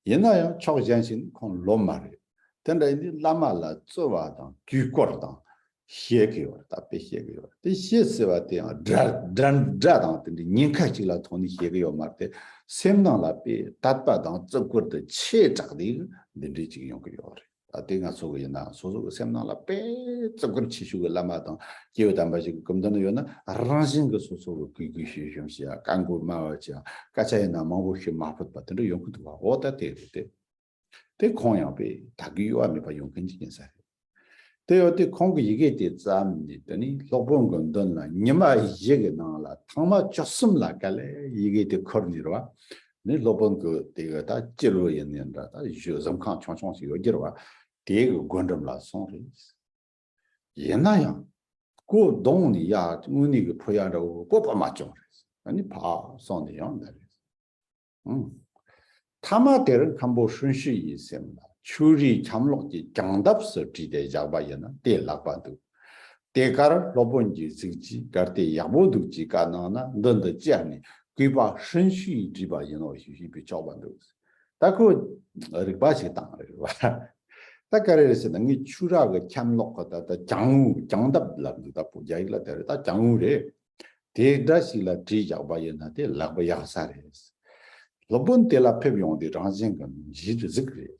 ཡིན་ན་ཡང་ཕྱོགས་གཞན་ཞིག་ནི་ཁོང་སློབ་མ་རེད། དེ་འདྲ་ཡིན་དུས་བླ་མ་ལ་རྩོད་པ་དང་དུས་སྐོར་དང་བཤད་གི་ཡོད་རེད། ད་དཔེ་བཤད་གི་ཡོད་རེད། དེ་བཤད་ཟེར་བ་དེ་ཡང་སྒྲ་སྒྲ་སྒྲ་དང་དེ་འདྲའི་ཉེན་ཁ་ཅིག་ལ་ཐོགས་ནས་བཤད་གི་ཡོད་མ་རེད་དེ། སེམས་ནང་ལ་དཔེ་དད་པ་དང་བརྩི་བཀུར་དུ་ཆེ་དྲགས་དེ་འདི་འདྲའི་ཅིག་ཡོང་གི་ཡོད་རེད། ད་དེ་ང་ཚོ་གི་ཡིན་ན་སོ་སོ་གི་སེམས་ནང་ལ་དཔེ་བརྩི་བཀུར་ཆེ་ཤོས་ཀྱི་བླ་མ་དང་སྐྱེས་བུ་དམ་པ་ཞིག་གི་སྐུ་མདུན་ན་ཡོད་ན་རང་བཞིན་གྱི་སོ་སོ་གི་གུས་གུས་ཞུམ་ཞུམ་བྱེད་ཡ། བཀའ་མགོ་དམའ་བ་བྱེད་ཡ། སྐད་ཆ་ཡིན་ན་མང་པོ་ཞུ་མ་ཕོད་པ་དེ་འདྲ་ཡོང་གི་འདུག་བ། འོ་ད་དེ་རེད་དེ། དེ་ཁོང་ཡང་དཔེ་དད་གུས་གཡོ་བ་མེད་པ་ཡོང་མཁན་ཅིག་ཡིན་ས་རེད། དེ་ཡོད་དུས་ཁོང་གི་ཡི་གེ་དེ་བརྩམས་ནས་དེ་ནི་སློབ་དཔོན་གྱི་མདུན་ལ་ཉི་མ་བཞི་གི་ནང་ལ་ཐེངས་མ་བཅུ་གསུམ་ལ་ག་ལེ་ཡི་གེ་དེ་ཁུར་ནས་རེད་བ། ནི་སློབ་དཔོན་གྱི་དེ་ག་ད་སྤྱིར་བུ་ཡིན་ནའི་འདྲ། ད་གཞི་གཟིམ་ཁང་ཆུང་ཆུང་ཞིག་ཡོད་རྒྱུ་རེད་བ། དེ་གི་སྒོ་འགྲམ་ལ་སོང་རེད། ཡིན་ན་ཡང་སྒོ་བརྡུངས་ནས་ཡར་དངོས་གནས་ཀྱི་ཕོ་ཡ་འདྲ་བོ་བཀོད་པ་མ་བྱུང་རེད། ཨ་ནི་ཕར་སོང་ནས་ཡང་འདར་རེད། ཨང་། མཐའ་མ་དེར་མཁན་པོ་ཧྲུན་ཤི་ཡི་སེམས་ལ་ཆུ་རིས་ཁྱམས་ལོག་གི་གྱང་ལྡེབས་སུ་བྲིས་ཏེ་བཞག་པ་ཡིན་ན་དེ་ལེགས་པ་འདུག་དེ་གར་སློབ་དཔོན་གྱི་གཟིགས་ཀྱིས་གལ་ཏེ་ཡག་པོ་འདུག་ཅེས་བཀའ་གནང་ན་འདི་འདི་སྤྱད་ནས་གུས་པ་ཧྲུན་ཤི་ཡིས་བྲིས་པ་ཡིན་ནོ་ཞེས་ཞུས་པས་ཆོག་པ་འདུག་ད་ཁོ་རིག་པ་ཞིག་བཏང་རེད་བ། ད་ག་རེ་རེད་ཟེར་ན་ངས་ཆུ་རགས་ཀྱི་ཁྱམས་ལོག་གི་ད་ད་གྱང་ངོས་གྱང་ལྡེབས་ལབ་འདུག་ད་བོད་རྒྱ་ཡིག་ལ་དེ་རེད། ད་གྱང་ངོས་རེད། དེ་འདྲ་ཞིག་ལ་བྲིས་བཞག་པ་ཡིན་ན་དེ་ལེགས་པ་ཡག་ས་རེད། སློབ་དཔོན་དེ་ལ་ཕེབས་ཡོང་དུས་རང་བཞིན་གྱི་གཞི་གཟིགས་རེད།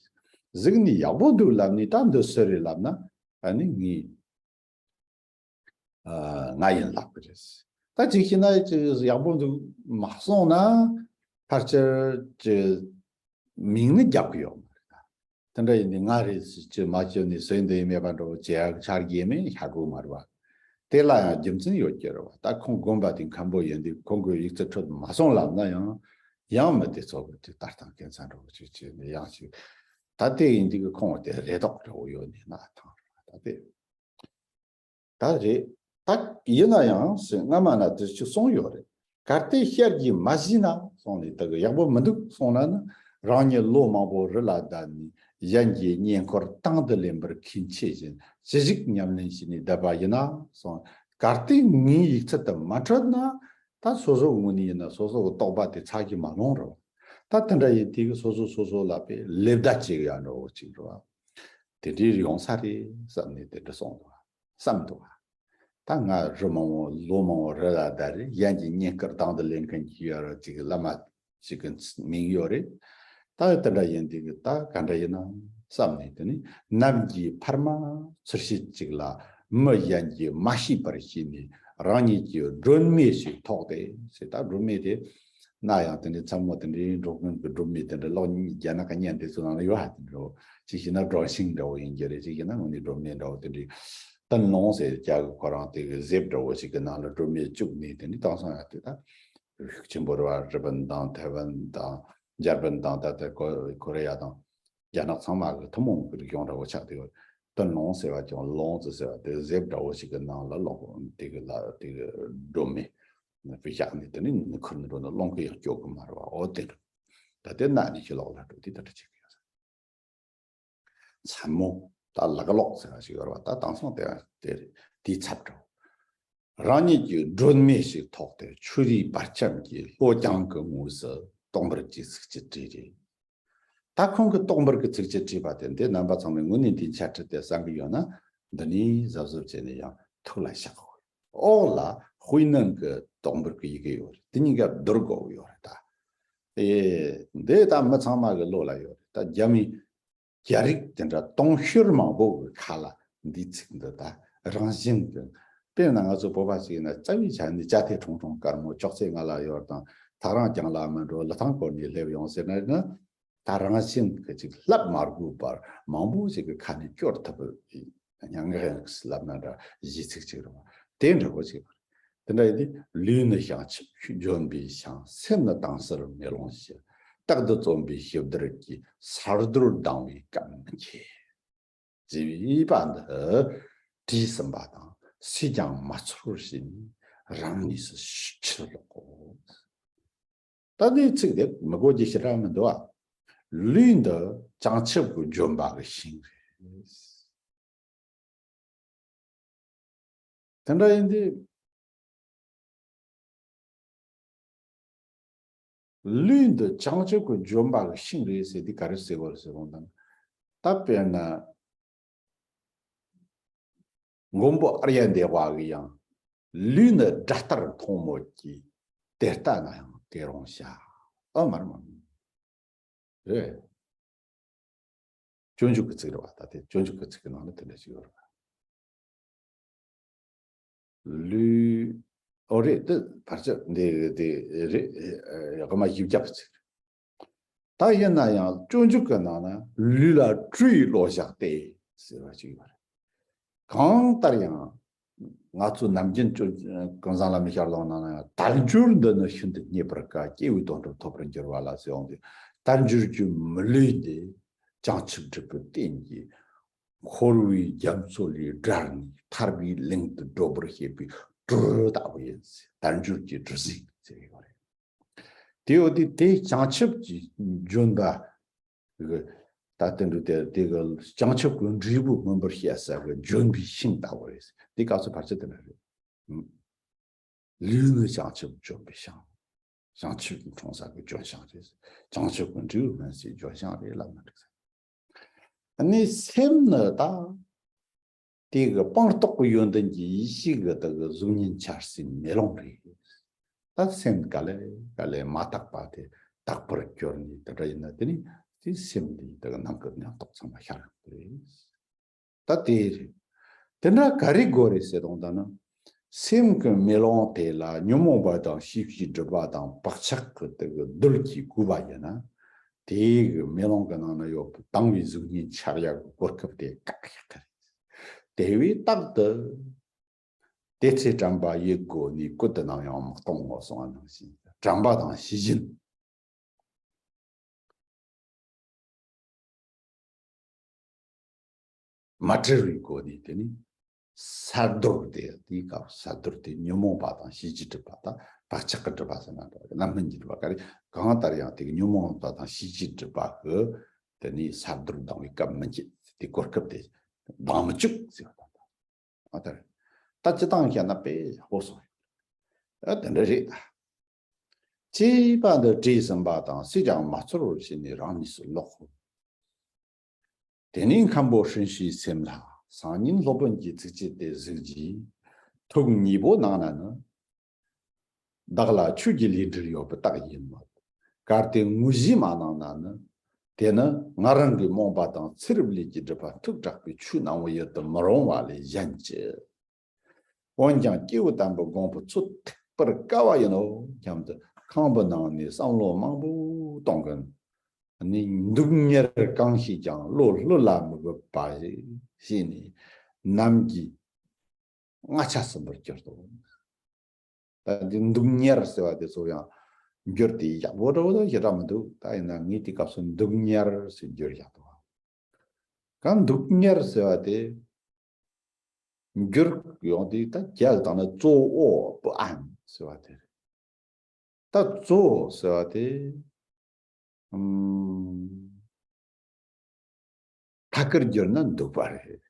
གཟིགས་ནས་ཡག་པོ་འདུག་ལབ་ནས་ད་འདི་སུ་རེད་ལབ་ན་ཨ་ནི་ངས་ཨ་ང་ཡིན་ལབ་ཀྱི་རེད། ད་ཅིག་བྱས་ན་ཅིག་ཡག་པོ་འདུག་མ་གསུངས་ན་ཕལ་ཆེར་ཅིག་མིང་ནི་རྒྱག་གི་ཡོད་མ་རེད། དེ་འདྲ་ཡིན་དུས་ང་རེད་ཅེས་མ་བརྗོད་ནས་སུ་ཡིན་འདི་ཡིན་མེད་པ་འདྲ་བོ་བྱེད་ཡག་ཆ་རྒྱུས་མེད་ཤ་གུ་མ་རེད་བ། དེ་ལ་ཡང་རྒྱུ་མཚན་ཡོད་ཀྱི་རེད་བ། ད་ཁོང་དགོན་པ་དེ་མཁན་པོ་ཡིན་དུས་ཁོང་གི་ཡིག་ཚད་ཁྲོད་མ་སོང་ལབ་ན་ཡང་ཡང་མི་དེ་ཚོ་གི་དེ་ལྟ་སྟངས་སྐད་ཆ་འདྲ་བོ་ཅིག་བྱས་ནས་ཡང་ཅིག་ད་དེ་ཡིན་དུས་ཁོང་དེ་རེ་དོགས་འདྲ་བོ་ཡོད་ནས་ན་ཐང་རེད་བ། ད་དེ། ད་རེད། ད་ཡིན་ན་ཡང་སྔ་མ་ན་དེ་ཅིག་གསུངས་ཡོད་རེད། གལ་ཏེ་ཤར་གྱིས་མ་གཞི་ན་གསུངས་ནས་དེ་གི་ཡག་པོ་མི་འདུག་གསུངས་ན་ནི་རང་ཉིད་ལོ་མང་པོ་རི་ལ་བསྡད་ནས་གཞན་གྱི་བསྙེན་བཀུར་དང་དུ་ལེན་པར་མཁན་ཆེ་བཞིན་ཅི་ཞིག་ཉམས་ལེན་བྱས་ནས་བསྡད་པ་ཡིན་ན་གསུངས། གལ་ཏེ་ངའི་ཡིག་ཚད་དུ་མ་འཕྲོད་ན་ད་སོ་སོ་ངོས་ནས་ཡིན་ན་སོ་སོ་གི་རྟོགས་པ་དེ་ཚ་གི་མ་ལོང་རོགས། ད་དེ་འདྲ་ཡིན་དུས་སོ་སོ་སོ་སོ་ལ་དཔེ་ལེ་བདའ་བྱེད་ཡ་འདྲ་བོ་ཅིག་རེད་བ། དེ་འདྲའི་ཡོང་ས་རེད་བསམ་ནས་དེ་འདྲ་གསུངས་འདུག་བསམ་འདུག་ད་ང་རི་མང་བོ་ལོ་མང་བོ་རི་ལ་བསྡད་རེད། གཞན་གྱི་བསྙེན་བཀུར་དང་དུ་ལེན་མཁན་གྱི་ཡོད་རེད། ཅིག་བླ་མ་ཅིག་གི་མིང་ཡོད་རེད། ད་དེ་འདྲ་ཡིན་དུས་ད་ག་འདྲ་ཡིན་ན་བསམ་ནས་དེ་ནི་ནམ་གྱི་འཕར་མ་ཚུར་ཤེས་ཅིག་ལ་མི་གཞན་གྱིས་མ་ཤེས་པར་བྱས་ནས་རང་ཉིད་ཀྱི་སྒྲོན་མེ་ཞིག་ཐོགས་ཏེ་ཟེར། ད་སྒྲོན་མེ་དེ་ན་ཡང་དེ་འདྲའི་མཚན་མོ་དེ་འདྲའི་འགྲོ་མཁན་གྱི་སྒྲོན་མེ་དེ་འདྲ་ལོག་རྒྱ་ནག་གི་བརྙན་དེ་ཚོ་ནང་ལ་ཡོད་ཧ། དེ་འདྲ་བོ་ཅིག་བྱས་ན་སྒྲོན་ཤིང་འདྲ་བོ་ཡིན་གྱི་རེད། ཅིག་བྱས་ན་དངོས་གནས་སྒྲོན་མེ་འདྲ་བོ་དེ་འདྲའི་ཏུན་ལོང་ཟེར་རྒྱ་གི་ཁོ་རང་དེ་གི་གཟེབ་འདྲ་བོ་ཞིག་གི་ནང་ལ་སྒྲོན་མེ་བཅུག་ནས་དེ་འདྲའི་བཏང་སོང་ཡ་དེ་ད་ཤུགས་ཆེན་པོ་རེད་བ། རི་པིན་དང་ཐའེ་ཝན་དང་འཇར་པན་དང་ད་ལྟ་ཀོ་ཀོ་རི་ཡ་དང་རྒྱ་ནག་ཚང་མ་གི་ཐུན་མོང་གི་རིག་གཞུང་འདྲ་བོ་ཆགས་དེ་གི་ཏུན་ལོང་ཟེར་བ་ཀྱང་ལོང་ཙི་ཟེར་བ་དེ་གཟེབ་འདྲ་བོ་ཞིག་གི་ནང་ལ་ལོག་དེ་གི་ལ་དེ་གི་སྒྲོན་མེ་བཞག་ནས་དེ་ནི་ནི་ཁུར་ནི་འགྲོ་ནི་སློང་གི་ཡང་སྐྱོ་གི་མ་རེད་བ། འོ་དེ་འདྲ་ད་དེ་ན་ནི་ཞི་ལོག་ལ་འགྲོ་དེ་ད་འདྲ་བྱེད་གི་ཡོད། མཚན་མོ་ད་ལག་ལོག་ཟེར་བ་ཞིག་ཡོད་རེད་བ། ད་དེང་སང་དེ་དེ་དེའི་ཚབ་འགྲོ། རང་ཉིད་ཀྱི་སྒྲོན་མེ་ཞིག་ཐོགས་ཏེ་ཆུ་རིས་བར་ཁྱམས་ཀྱི་ལྷོ་རྒྱང་གི་ངོས་སུ་ཏོག་འབུར་གྱི་ཚིགས་བཅད་བྲིས་རེད། ད་ཁོང་གིས་ཏོག་འབུར་གྱི་ཚིགས་བཅད་བྲིས་པ་དེ་འདི་རྣམ་པ་ཚང་མས་དངོས་གནས་འདི་འཆད་ཁྲིད་དེ་གསན་གི་ཡོད་ན་འདི་ནས་གཟབ་གཟབ་བྱས་ནས་ཡང་ཐུགས་ལ་བཞག་དགོས། འོག་ལ་དཔེ་ནང་གི་ཏོག་འབུར་གྱི་ཡི་གེ་ཡོད་རེད། དེ་གཉིས་ཀ་བསྡུར་དགོས་ཡོད་རེད་ད། ཨེ། འདི་ད་མི་ཚང་མ་གི་བློ་ལ་ཡོད་རེད། ད་རྒྱ་མི་རྒྱ་རིགས་དེ་འདྲ་དུང་ཕྱུར་མང་པོ་གི་ཁ་ལ་འདིའི་ཚིག་འདི་ད་རང་བཞིན་གྱི། དཔེར་ན་ང་ཚོ་བོད་པ་ཞིག་ཡིན་ན་རྩ་བའི་ཆ་ནས་ཅ་ཐེ་ཁྲུང་ཁྲུང་དཀར་མོ་ཅོག་ཙེ་ང་ལ་ཡོད་དང་ཐག་རིང་རྒྱང་ལ་མི་འགྲོ་ལི་ཐང་བསྐོར་ནས་སླེབས་ཡོང་ཟེར་ན་ཡིན་ན། ད་རང་བཞིན་གྱི་ཅིག་ལབ་མ་དགོས་པར་མང་པོ་ཞིག་གི་ཁ་ནས་སྐྱོར་ཐུབ་པའི་སྙན་ངག་ཡང་ལབ་ན་འདྲ་གཞས་ཚིག་ཅིག་རེད་བ། དེ་འདྲ་བོ་ཅིག་རེད། དེ་འདྲ་ཡིན་དུས་ལུས་ནི་བྱང་ཆུབ་ལྗོན་པའི་ཞིང་། སེམས་ནི་དྭངས་གསལ་མེ་ལོང་བཞིན། རྟག་ཏུ་བརྩོན་པའི་ཞིབ་བསྡུར་གྱིས། ས་རྡོར་ལྡང་བའི་སྐད་མི་འཁྱེར། ཅེས་པ་འདི་བྲིས་ཟིན་པ་དང་སུས་ཀྱང་མ་ཚོར་བར་བྱས་ནས་རང་ངོས་སུ་ཕྱིར་ལོག་གོ། ད་འདིའི་ཚིག་དེ་མི་གོ་རྒྱུ་ཞེ་དྲག་མི་འདུག་ཨ། ལུས་འདི་བྱང་ཆུབ་ཀྱི་ལྗོན་པ་གི་ཞིང་རེད། དེ་འདྲ་ཡིན་དུས། ལུས་འདི་བྱང་ཆུབ་ཀྱི་ལྗོན་པ་གི་ཤིང་རེད་ཟེར་དུས་ག་རེ་ཟེར་བ་ཟེར་འོང་དང་། ད་དཔེར་ན། མགོན་པོ་ཨཱརྱ་དེ་བ་གི་ཡང་། ལུས་ནི་དགྲ་ལྟར་མཐོང་མོད་ཀྱི། དེ་ལྟ་ན་ཡང་དེ་རུང་བྱ། ཨ་མ་རེད་མ་རེད། སྤྱོད་འཇུག་གི་ཚིག་རེད་བ། ད་དེ་སྤྱོད་འཇུག་གི་ཚིག་གི་ནང་ལ་དེ་འདྲ་ཞིག་ཡོད་རེད་བ། ལུས། ཨོ་རེད། དེ་བར་ཆད་འདི་དེ་རེད། ཨ་མ་བཞི་བརྒྱ་པ་ཚིག་རེད། ད་ཡིན་ན་ཡང་སྤྱོད་འཇུག་གི་ནང་ན་ལུས་ལ་སྤྲུལ་པའི་བློ་བཞག་སྟེ་ཟེར་བ་ཅིག་ཡོད་རེད། གང་ལྟར་ཡང་ང་ཚོ་ནམ་རྒྱུན་སྤྱོད་ཀུན་བཟང་བླ་མའི་ཞལ་ལུང་ནང་ན་ཡང་དལ་འབྱོར་འདི་ནི་ཤིན་ཏུ་རྙེད་པར་དཀའ། སྐྱེ་བོའི་དོན་སྒྲུབ་ཐོབ་པར་འགྱུར་བ་ལ་ཟེར་ཡོང་དུས་དལ་འབྱོར་གྱི་མི་ལུས་འདི་བྱང་ཆུབ་སྒྲུབ་པའི་རྟེན་གྱི་ འཁོར་བའི་རྒྱ་མཚོ་ལས་བསྒྲལ་ནས་ཐར་པའི་གླིང་དུ་བགྲོད་པར་བྱེད་པའི་གྲུ་ལྟ་བུ་ཡིན། དལ་འབྱོར་གྱི་གྲུ་གཟིངས་ཟེར་ཡོད་རེད། དེ་ཡོད་དུས་དེ་བྱང་ཆུབ་ཀྱི་ལྗོན་པ་གི་ད་དེ་འདྲ་དེ་དེ་གི་བྱང་ཆུབ་ཀྱི་འབྲས་བུ་སྨིན་པར་བྱེད་ས་གི་ལྗོན་པའི་ཤིང་ལྟ་བུ་རེད། དེ་སྐབས་སུ་བར་ཆད་དེ་འདྲ་རེད། ལུས་ནི་བྱང་ཆུབ་ལྗོན་པའི་ཤིང་། བྱང་ཆུབ་ཀྱི་འཁྲུངས་ས་གི་ལྗོན་ཤིང་རེད། བྱང་ཆུབ་ཀྱི་འབྲས་བུ་སྨིན་སའི་ལྗོན་ཤིང་རེད་ལབ་ན་འགྲིག་ས། ཨ་ནི་སེམས་ནི་ད་དེ་གི་སྤངས་རྟོགས་ཀྱི་ཡོན་ཏན་གྱི་ཡེ་ཤེས་ཀྱི་དེ་གི་གཟུགས་བརྙན་འཆར་སའི་མེ་ལོང་རེད། ད་སེམས་ག་ལེ་ག་ལེ་མ་དག་པ་དེ་དག་པར་གྱུར་ནས་དེ་འདྲ་ཡིན་ན་དེ་ནི་དེ་སེམས་འདིའི་དེ་གི་ནང་གི་ཉམས་རྟོགས་ཚང་མ་ཤར་ཡོང་གི་རེད། ད་དེ་རེད། དེ་འདྲ་ག་རེ་དགོས་རེད་ཟེར་དང་ད་ན། སེམས་ཀྱི་མེ་ལོང་དེ་ལ་ཉོན་མོངས་པ་དང་ཤེས་བྱའི་སྒྲིབ་པ་དང་བག་ཆགས་ཀྱི་དེ་གི་རྡུལ་གྱིས་བསྒོས་པ་ཡིན་ན། དེའི་གི་མེ་ལོང་གི་ནང་ན་ཡོད་པའི་དྭངས་པའི་གཟུགས་བརྙན་འཆར་ཡག་གི་གོ་སྐབས་དེ་བཀག་ཡག་གི་རེད། དེ་བས་རྟག་ཏུ། དེ་ཚེ་དྲན་པ་ཡིད་བསྒོ་ནས། བཀོད་དུ་ནམ་ཡང་མི་གཏོང་ངོ་། གསུངས་པ་ནང་བཞིན་དྲན་པ་དང་ཤེས་བཞིན། མ་བྲལ་བའི་སྒོ་ནས་དེ་ནི་ས་རྡོར་དེ་དེའི་སྐབས་ས་རྡོར་དེ་ཉོན་མོངས་པ་དང་ཤེས་བྱའི་སྒྲིབ་པ་དང་བག་ཆགས་ཀྱི་སྒྲིབ་པ་ཟེར་ན་འདྲ་བ་རྣམ་སྨིན་གྱི་སྒྲིབ་པ་ག་རེ་གང་ལྟར་ཡང་དེ་གི་ཉོན་མོངས་པ་དང་ཤེས་བྱའི་སྒྲིབ་པ་གི་དེ་ནི་ས་རྡོར་ལྡང་བའི་སྐབས་མི་འཇིག་དེ་གོ་སྐབས་དེ་ལྡང་མི་བཅུག་ཟེར་བ་དང་། ཨ་དེར། ད་སྤྱི་བཏང་བཤད་ན་དཔེ་ཡག་པོ་སོང་ཡོད། ཨ་དེ་འདྲ་རེད་ད། བཅས་པ་འདི་བྲིས་ཟིན་པ་དང་སུས་ཀྱང་མ་ཚོར་བར་བྱས་ནས་རང་གནས་སུ་ལོག་གོ། དེ་ནས་མཁན་པོ་ཧྲིན་ཤིའི་སེམས་ལ་སང་ཉིན་སློབ་དཔོན་གྱི་ཚིགས་བཅད་དེ་གཟིགས་རྗེས། ཐུགས་མཉེས་པོ་གནང་ན་ནི། བདག་ལ་ཆོས་ཀྱི་ལས་འབྲེལ་ཡོད་པའི་རྟགས་ཡིན་མོད། གལ་ཏེ་དངོས་གཞི་མ་གནང་ན་ནི། དེ་ནི་ང་རང་གི་རྨོངས་པ་དང་ཚེ་རབས་ལས་ཀྱི་སྒྲིབ་པ་ཐུགས་དྲག་པས་ཆོས་སྣང་བ་ཡོད་དུ་མི་རུང་བ་ལས་གཞན་ཅི། འོན་ཀྱང་སྐྱེས་བུ་དམ་པའི་དགོངས་པ་ཚོད་ཐིག་པར་དཀའ་བ་ཡིན་ནོ་སྙམ་དུ་ཁང་པའི་ནང་ནས་བསམ་བློ་མང་པོ་གཏོང་གིན། ནི་སྡུག་བསྔལ་གང་ཤེས་ཀྱང་བློ་ལྷོད་ལ་མི་འབབ་པ་ཞིག་བྱས་ནས་ནམ་གྱི་རྔ་ཆ་ཟིན་པར་གྱུར་ཏོ། ད་འདི་སྡུག་བསྔལ་ཟེར་བ་དེ་ཚོ་ཡང་འགྱུར་དེ་ཡག་པོ་འདྲ་བོ་དང་ཞེ་དྲག་མི་འདུག་ད་ཡིན་ན་ངས་དེ་སྐབས་སུ་སྡུག་བསྔལ་ཟེར་འགྱུར་ཡག་འདུག་གང་སྡུག་བསྔལ་ཟེར་བ་དེ་འགྱུར་ཡོང་དུས་ད་རྒྱ་དང་ན་གཙོ་བོ་བུ་ཨན་ཟེར་བ་དེ་རེད། ད་གཙོ་བོ་ཟེར་བ་དེ་ཨམ། ཐད་ཀར་བསྒྱུར་ན་འདུག་པ་རེད།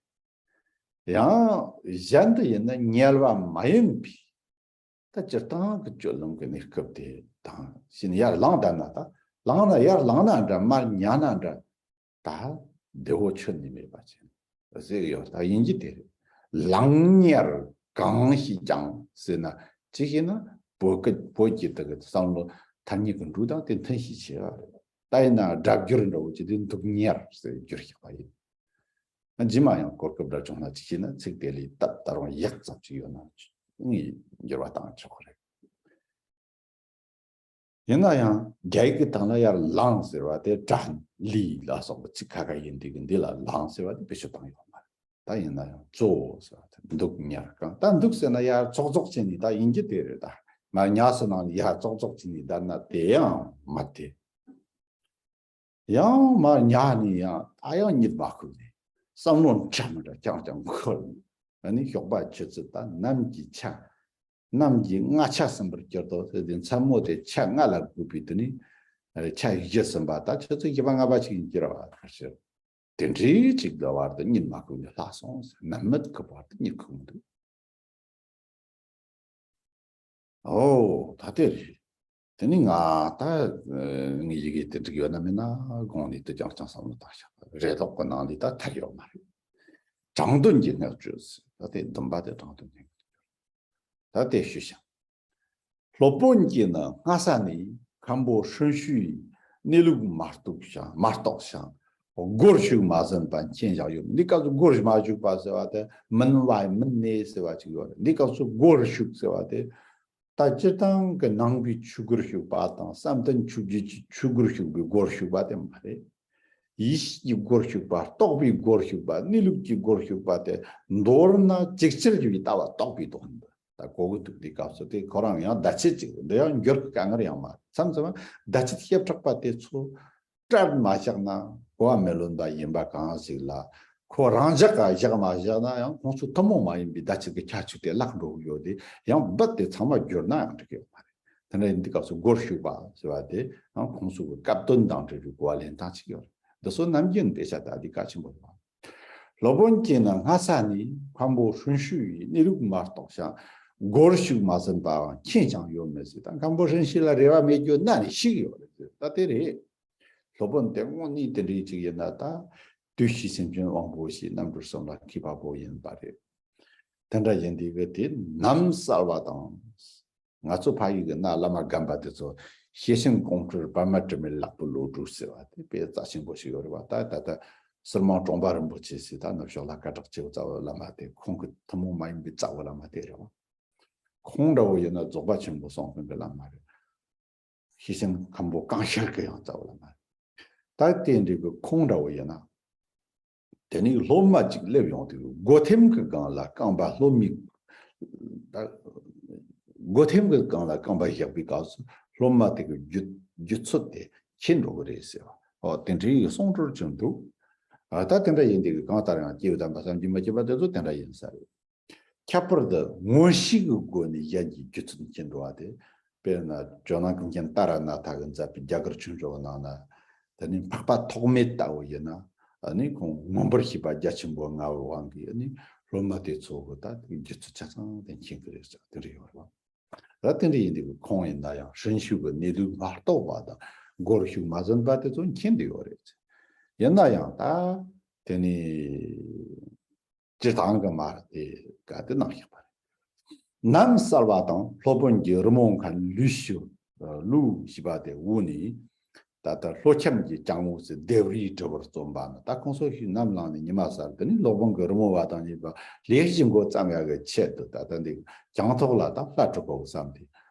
ཡང་གཞན་དུ་ཡིན་ན་དམྱལ་བ་མ་ཡིན་པའི། ད་སྤྱིར་བཏང་གི་སྤྱོད་ལམ་གྱི་གནས་སྐབས་དེ་དང་ཕྱིན་ཡར་ལངས་བསྡད་ན་ད་ལངས་ན་ཡར་ལངས་ན་འདྲ་མར་ཉལ་ན་འདྲ། ད་བདེ་བོ་ཁྱོན་ནས་མེད་པ་ཅན་ཟེར་གི་ཡོད། ད་ཡིན་གྱི་དེ་རེད། ལངས་དམྱལ་གང་ཞིག་ཀྱང་ཟེར་ན་ཅི་ཞེ་ན་བོད་ཀྱི་བོད་ཀྱི་དེ་གི་བསམ་བློ་ཐ་སྙད་ཀྱི་འབྲུ་དང་དེ་མཐུན་ཞིག་བྱས་པ་རེད། ད་ཡིན་ན་སྒྲ་བསྒྱུར་འདྲ་བོ་ཅིག་དེ་སྡུག་བསྔལ་ཟེར་བསྒྱུར་བཞག་པ་ཡིན། རྗེས་མ་ཡང་གོ་སྐབས་འདྲ་བྱུང་ན་ཅི་ཞེ་ན་ཚིག་དེ་ལས་སྟབས་ད་རུང་ཡག་ཙམ་ཅིག་ཡོད་ན་ངས་འགྱུར་བ་བཏང་ཆོག་གི་རེད། ཡིན་ན་ཡང་རྒྱ་ཡིག་གི་སྟེང་ལ་ཡར་ལངས་ཟེར་བ་དེ་དྲན་ལི་ལ་སོགས་པའི་ཚིག་ཁ་ཁ་ཡིན་དུས་ཀྱི་འདི་ལ་ལངས་ཟེར་བ་དེ་བེད་སྤྱོད་བཏང་ཡོད་མ་རེད། ད་ཡིན་ན་ཡང་གཙོ་བོ་ཟེར་བ་དེ་སྡུག་བསྔལ་གང་ད་སྡུག་ཟེར་ན་ཡར་ཙོག་ཙོག་བྱས་ནས་ད་ཡིན་གྱི་དེ་རེད། ད་མར་ཉལ་སོང་ནང་ནས་ཡར་ཙོག་ཙོག་བྱས་ནས་བསྡད་ན་དེ་ཡང་མ་དེ། ཡང་མར་ཉལ་ནས་ཡང་ད་ཡང་གཉིད་མ་ཁུག་ནས་བསམ་བློ་འདྲ་མི་འདྲ་རྐྱང་རྐྱང་འཁོར་ནས། ཨ་ནི་ཞོགས་པ་ཆུ་ཚོད་ད་ནམ་གྱི་ཆ་ནམ་གྱི་རྔ་ཆ་ཟིན་པར་གྱུར་ཏོ་ཟེར་ཏེ་མཚན་མོ་དེ་ཆ་ལྔ་ལ་བསྒུགས་པའི་དུས་ནས་ཆ་བཞི་ཟིན་པ་ད་ཆུ་ཚོད་བཞི་པ་ལྔ་པ་ཅིག་ཡིན་གྱི་རེད་བ། ཁ་ཤས་དེ་འདྲའི་ཅིག་ལ་བར་དུ་གཉིད་མ་ཁུག་ནས་ལྷག་སོང་ཟེར། ནམ་མེད་ཀྱི་བར་དུ་གཉིད་ཁུག་མི་འདུག་ཨོ་ད་དེ་རེད། དེ་ནི་ང་ད་ངའི་ཡི་གེ་དེ་འགྲིག་ཡོད་ན་མིན་ན་དགོངས་ནས་དེ་རྐྱང་རྐྱང་བསམ་བློ་བཏང་བཞག་པ་རེད། ལོག་གི་ནང་ལས་ད་ཐར་ཡོད་མ་རེད། དྲང་དོན་གྱི་བསྔགས་བརྗོད་ཟེར་ད་དེ་བདུན་པ་དེ་དྲང་དོན་གྱི་བསྔགས་བརྗོད་ད་དེ་ཞུས་ཤིང་། སློབ་དཔོན་གྱིས་ནི་སྔ་ས་ནས་མཁན་པོ་ཧྲིན་ཤུའི་གནས་ལུགས་མ་རྟོགས་ཤིང་མ་རྟོགས་ཤིང་སྒོར་ཞུགས་མ་ཟིན་པ་མཁྱེན་བཞག་ཡོད། འདི་སྐབས་སུ་སྒོར་མ་ཞུགས་པ་ཟེར་བ་དེ་མིན་བ་མིན་ནས་ཟེར་བ་ཅིག་ཡོད་རེད། འདི་སྐབས་སུ་སྒོར་ཞུགས་ཟེར་བ་དེ་ད་སྤྱིར་བཏང་གི་ནང་པའི་ཆོས་སྒོར་ཞུགས་པ་དང་བསམ་གཏན་ཆོས་བརྒྱུད་ཀྱི་ཆོས་སྒོར་ཞུགས་པའི་སྒོར་ཞུགས་པ་དེ་མ་རེད། ཡེ་ཤེས་ཀྱི་སྒོར་ཞུགས་པ། རྟོགས་པའི་སྒོར་ཞུགས་པ། གནས་ལུགས་ཀྱི་སྒོར་ཞུགས་པ་དེ་མདོར་ན་ཅིག་ཅར་གྱི་ལྟ་བ་རྟོགས་པའི་དོན་དུ་ད་གོ་གི་འདུག་དེ་སྐབས་སུ་དེ་ཁོ་རང་ཡང་བརྡ་ཆད་ཅིག་འདི་ཡང་འགྱུར་གྱི་དཀའ་ངལ་ཡང་མ་རེད། མཚམས་མཚམས་བརྡ་ཆད་བཤད་གྲགས་པ་དེ་ཚོ་བཀྲལ་མ་བཞག་ན་གོ་བ་མི་ལོན་པ་ཡིན་པ་གང་ཞིག་ལ་ ཁོ་རང་འཇགས་ཀ་བཞག་མ་བཞག་ན་ཡང་ཁོང་ཚོ་ཐུན་མོང་མ་ཡིན་པའི་བརྡ་ཆད་ཀྱི་ཁྱད་ཆོས་དེ་བརླག་འགྲོ་གི་ཡོད་དེ། ཡང་རྦད་དེ་ཚང་མ་བསྒྱུར་ན་ཡང་འགྲིག་གི་ཡོད་མ་རེད། དེ་འདྲ་ཡིན་དུས་སྐབས་སུ་སྒོར་ཞུགས་པ་ཟེར་བ་དེ་ཡང་ཁོང་ཚོ་གི་སྐབས་དོན་དང་འབྲེལ་བའི་གོ་བ་ལེན་སྟངས་ཅིག་ཡོད་རེད། འདི་ཚོ་ནམ་རྒྱུན་དཔེ་ཆ་ལྟ་དུས་གལ་ཆེན་པོ་རེད་བ། སློབ་དཔོན་གྱིས་ནི་སྔ་ས་ནས་མཁན་པོ་ཧྲིན་ཤུ་ཡི་གནས་ལུགས་མ་རྟོགས་ཤིང་སྒོར་ཞུགས་མ་ཟིན་པའང་མཁྱེན་ཀྱང་ཡོད་མི་སྲིད། ད་མཁན་པོ་ཧྲིན་ཤུ་ལ་རེ་བ་མེད་རྒྱུ་གནའ་ནས་ཤེས་ཀྱི་ཡོད་རེད་ཟེར། ད་དེ་རེད། སློབ་དཔོན་དེ་དངོས་གནས་དེ་འདྲའི་ཅིག་ཡིན་ན། ད་དུས་ཕྱིས་སེམས་ཅན་དབང་པོ་ཞེས་རྣམ་གྲོལ་གསུམ་ལ་མཁས་པ་པོ་ཡིན་པ་རེད། དེ་འདྲ་ཡིན་དུས་གི་དེ་ནམ་གསལ་བ་དང་། ང་ཚོ་ཕ་ཡུལ་གྱི་གནའ་བླ་མ་རྒན་པ་དེ་ཚོ་ཤེས་ཤིང་ཀོང་སྤྲུལ་པདྨ་དྲི་མེད་ལྷ་བུ་བློ་གྲོས་ཟེར་བ་དེ་དཔེ་རྩ་ཆེན་པོ་ཞིག་ཡོད་རེད་བ། ད་ད་ལྟ་ཟུར་དམངས་གྲོང་པ་རིན་པོ་ཆེ་ཟེར། ད་ནུབ་ཕྱོགས་ལ་སྐད་གྲགས་ཆེ་བོ་རྩ་བའི་བླ་མ་དེ། ཁོང་གི་ཐུན་མོང་མ་ཡིན་པའི་རྩ་བའི་བླ་མ་དེ་རེད་བ། ཁོང་འདྲ་བོ་ཡིན་ན་རྫོགས་པ་ཆེན་པོ་གསུང་མཁན་གྱི་བླ་མ་རེད། ཤེས་ཤིང་མཁན་པོ་གང་ཤར་གྱི་ཡང་རྩ་བའི་བླ་མ་རེད། ད་དེ་འདྲའི་གི་ཁོང་འདྲ་བོ་ཡིན་ན། དེ་ནས་སློབ་མ་གཅིག་སླེབས་ཡོང་དུས་སྒོ་ཐེམ་གྱི་སྒང་ལ་རྐང་པ་སློབ་མའི། ད་སྒོ་ཐེམ་གྱི་སྒང་ལ་རྐང་པ་བཞག་པའི་སྐབས་སུ་སློབ་མ་དེ་གི་རྒྱུད་རྒྱུད་ཚོད་དེ་ཁྱེར་འགྲོ་གི་རེད་ཟེར་བ། ཨོ་དེ་འདྲའི་གསུང་སྲོལ་ཅིག་འདུག་ཨ་ད་དེ་འདྲ་ཡིན་དུས་གང་ལྟར་ཡང་སྐྱེས་བུ་དམ་པ་བསམ་གྱིས་མི་ཁྱབ་པ་དེ་ཚོ་དེ་འདྲ་ཡིན་ས་རེད། ཁྱད་པར་དུ་མངོན་ཤེས་ཀྱི་སྒོ་ནས་གཞན་གྱི་རྒྱུད་ཚོད་ཁྱེར་འགྲོ་བ་དེ། དཔེར་ན་ཇོ་ནང་ཀུན་མཁྱེན་ཏཱ་ར་ནཱ་ཐ་གིས་མཛད་པའི་རྒྱ་གར་ཆོས་འབྱུང་གི་ནང་ན། དེ་ནས་འཕགས་པ་ཐོགས་མེད་ལྟ་བུ་ཡིན་ན། ཨ་ནི་ཁོང་མངོན་པར་ཤེས་པ་རྒྱ་ཆེན་པོ་མངའ་བའི་དབང་གིས། ཨ་ནི་སློབ་མ་དེ་ཚོ་གི་ད་རྒྱུད་ཚོད་ཆ་ཚང་དེ་མཁྱེན་གྱི་རེད་ཟེར་དེ་འདྲ་ཡོད་རེད་བ། ད་དེ་འདྲ་ཡིན་དུས་ཁོང་ཡིན་ན་ཡང་ཧྲིན་ཤུ་གི་གནས་ལུགས་མ་རྟོགས་པ་དང་སྒོར་ཞུགས་མ་ཟིན་པ་དེ་ཚོ་མཁྱེན་བསྡད་ཡོད་རེད། ཡིན་ན་ཡང་ད་དེ་ནི་སྤྱིར་བཏང་གི་མ་རེད་དེ་ག་དེ་གནང་བཞག་པ་རེད། ནམ་གསལ་བ་དང་སློབ་དཔོན་གྱིས་རི་མོ་མཁན་ལུའུ་ཞི། ལུའུ་ཞི་པ་དེ་དབུ་ནས། ད་ལྟ་ལྷོ་ཁྱམས་ཀྱི་སྐྱ་དངོས་སུ་ལྡེབས་རིས་འབྲི་བར་རྩོམ་པ་ནི། ད་ཁོང་ཚོ་ཞིག་ནམ་ལངས་ནས་ཉི་མ་གསལ་དུས་ནི་སློབ་དཔོན་གྱིས་རི་མོ་བ་དང་ཉེ་བར་ལས་ཀྱི་མགོ་བརྩམ་ཡག་གི་ཆེད་དུ། ད་ལྟ་འདི་གྱང་ཐོག་ལ་ད་ལྷ་གྲུ་པ་བོ་བསམ་སྟེ།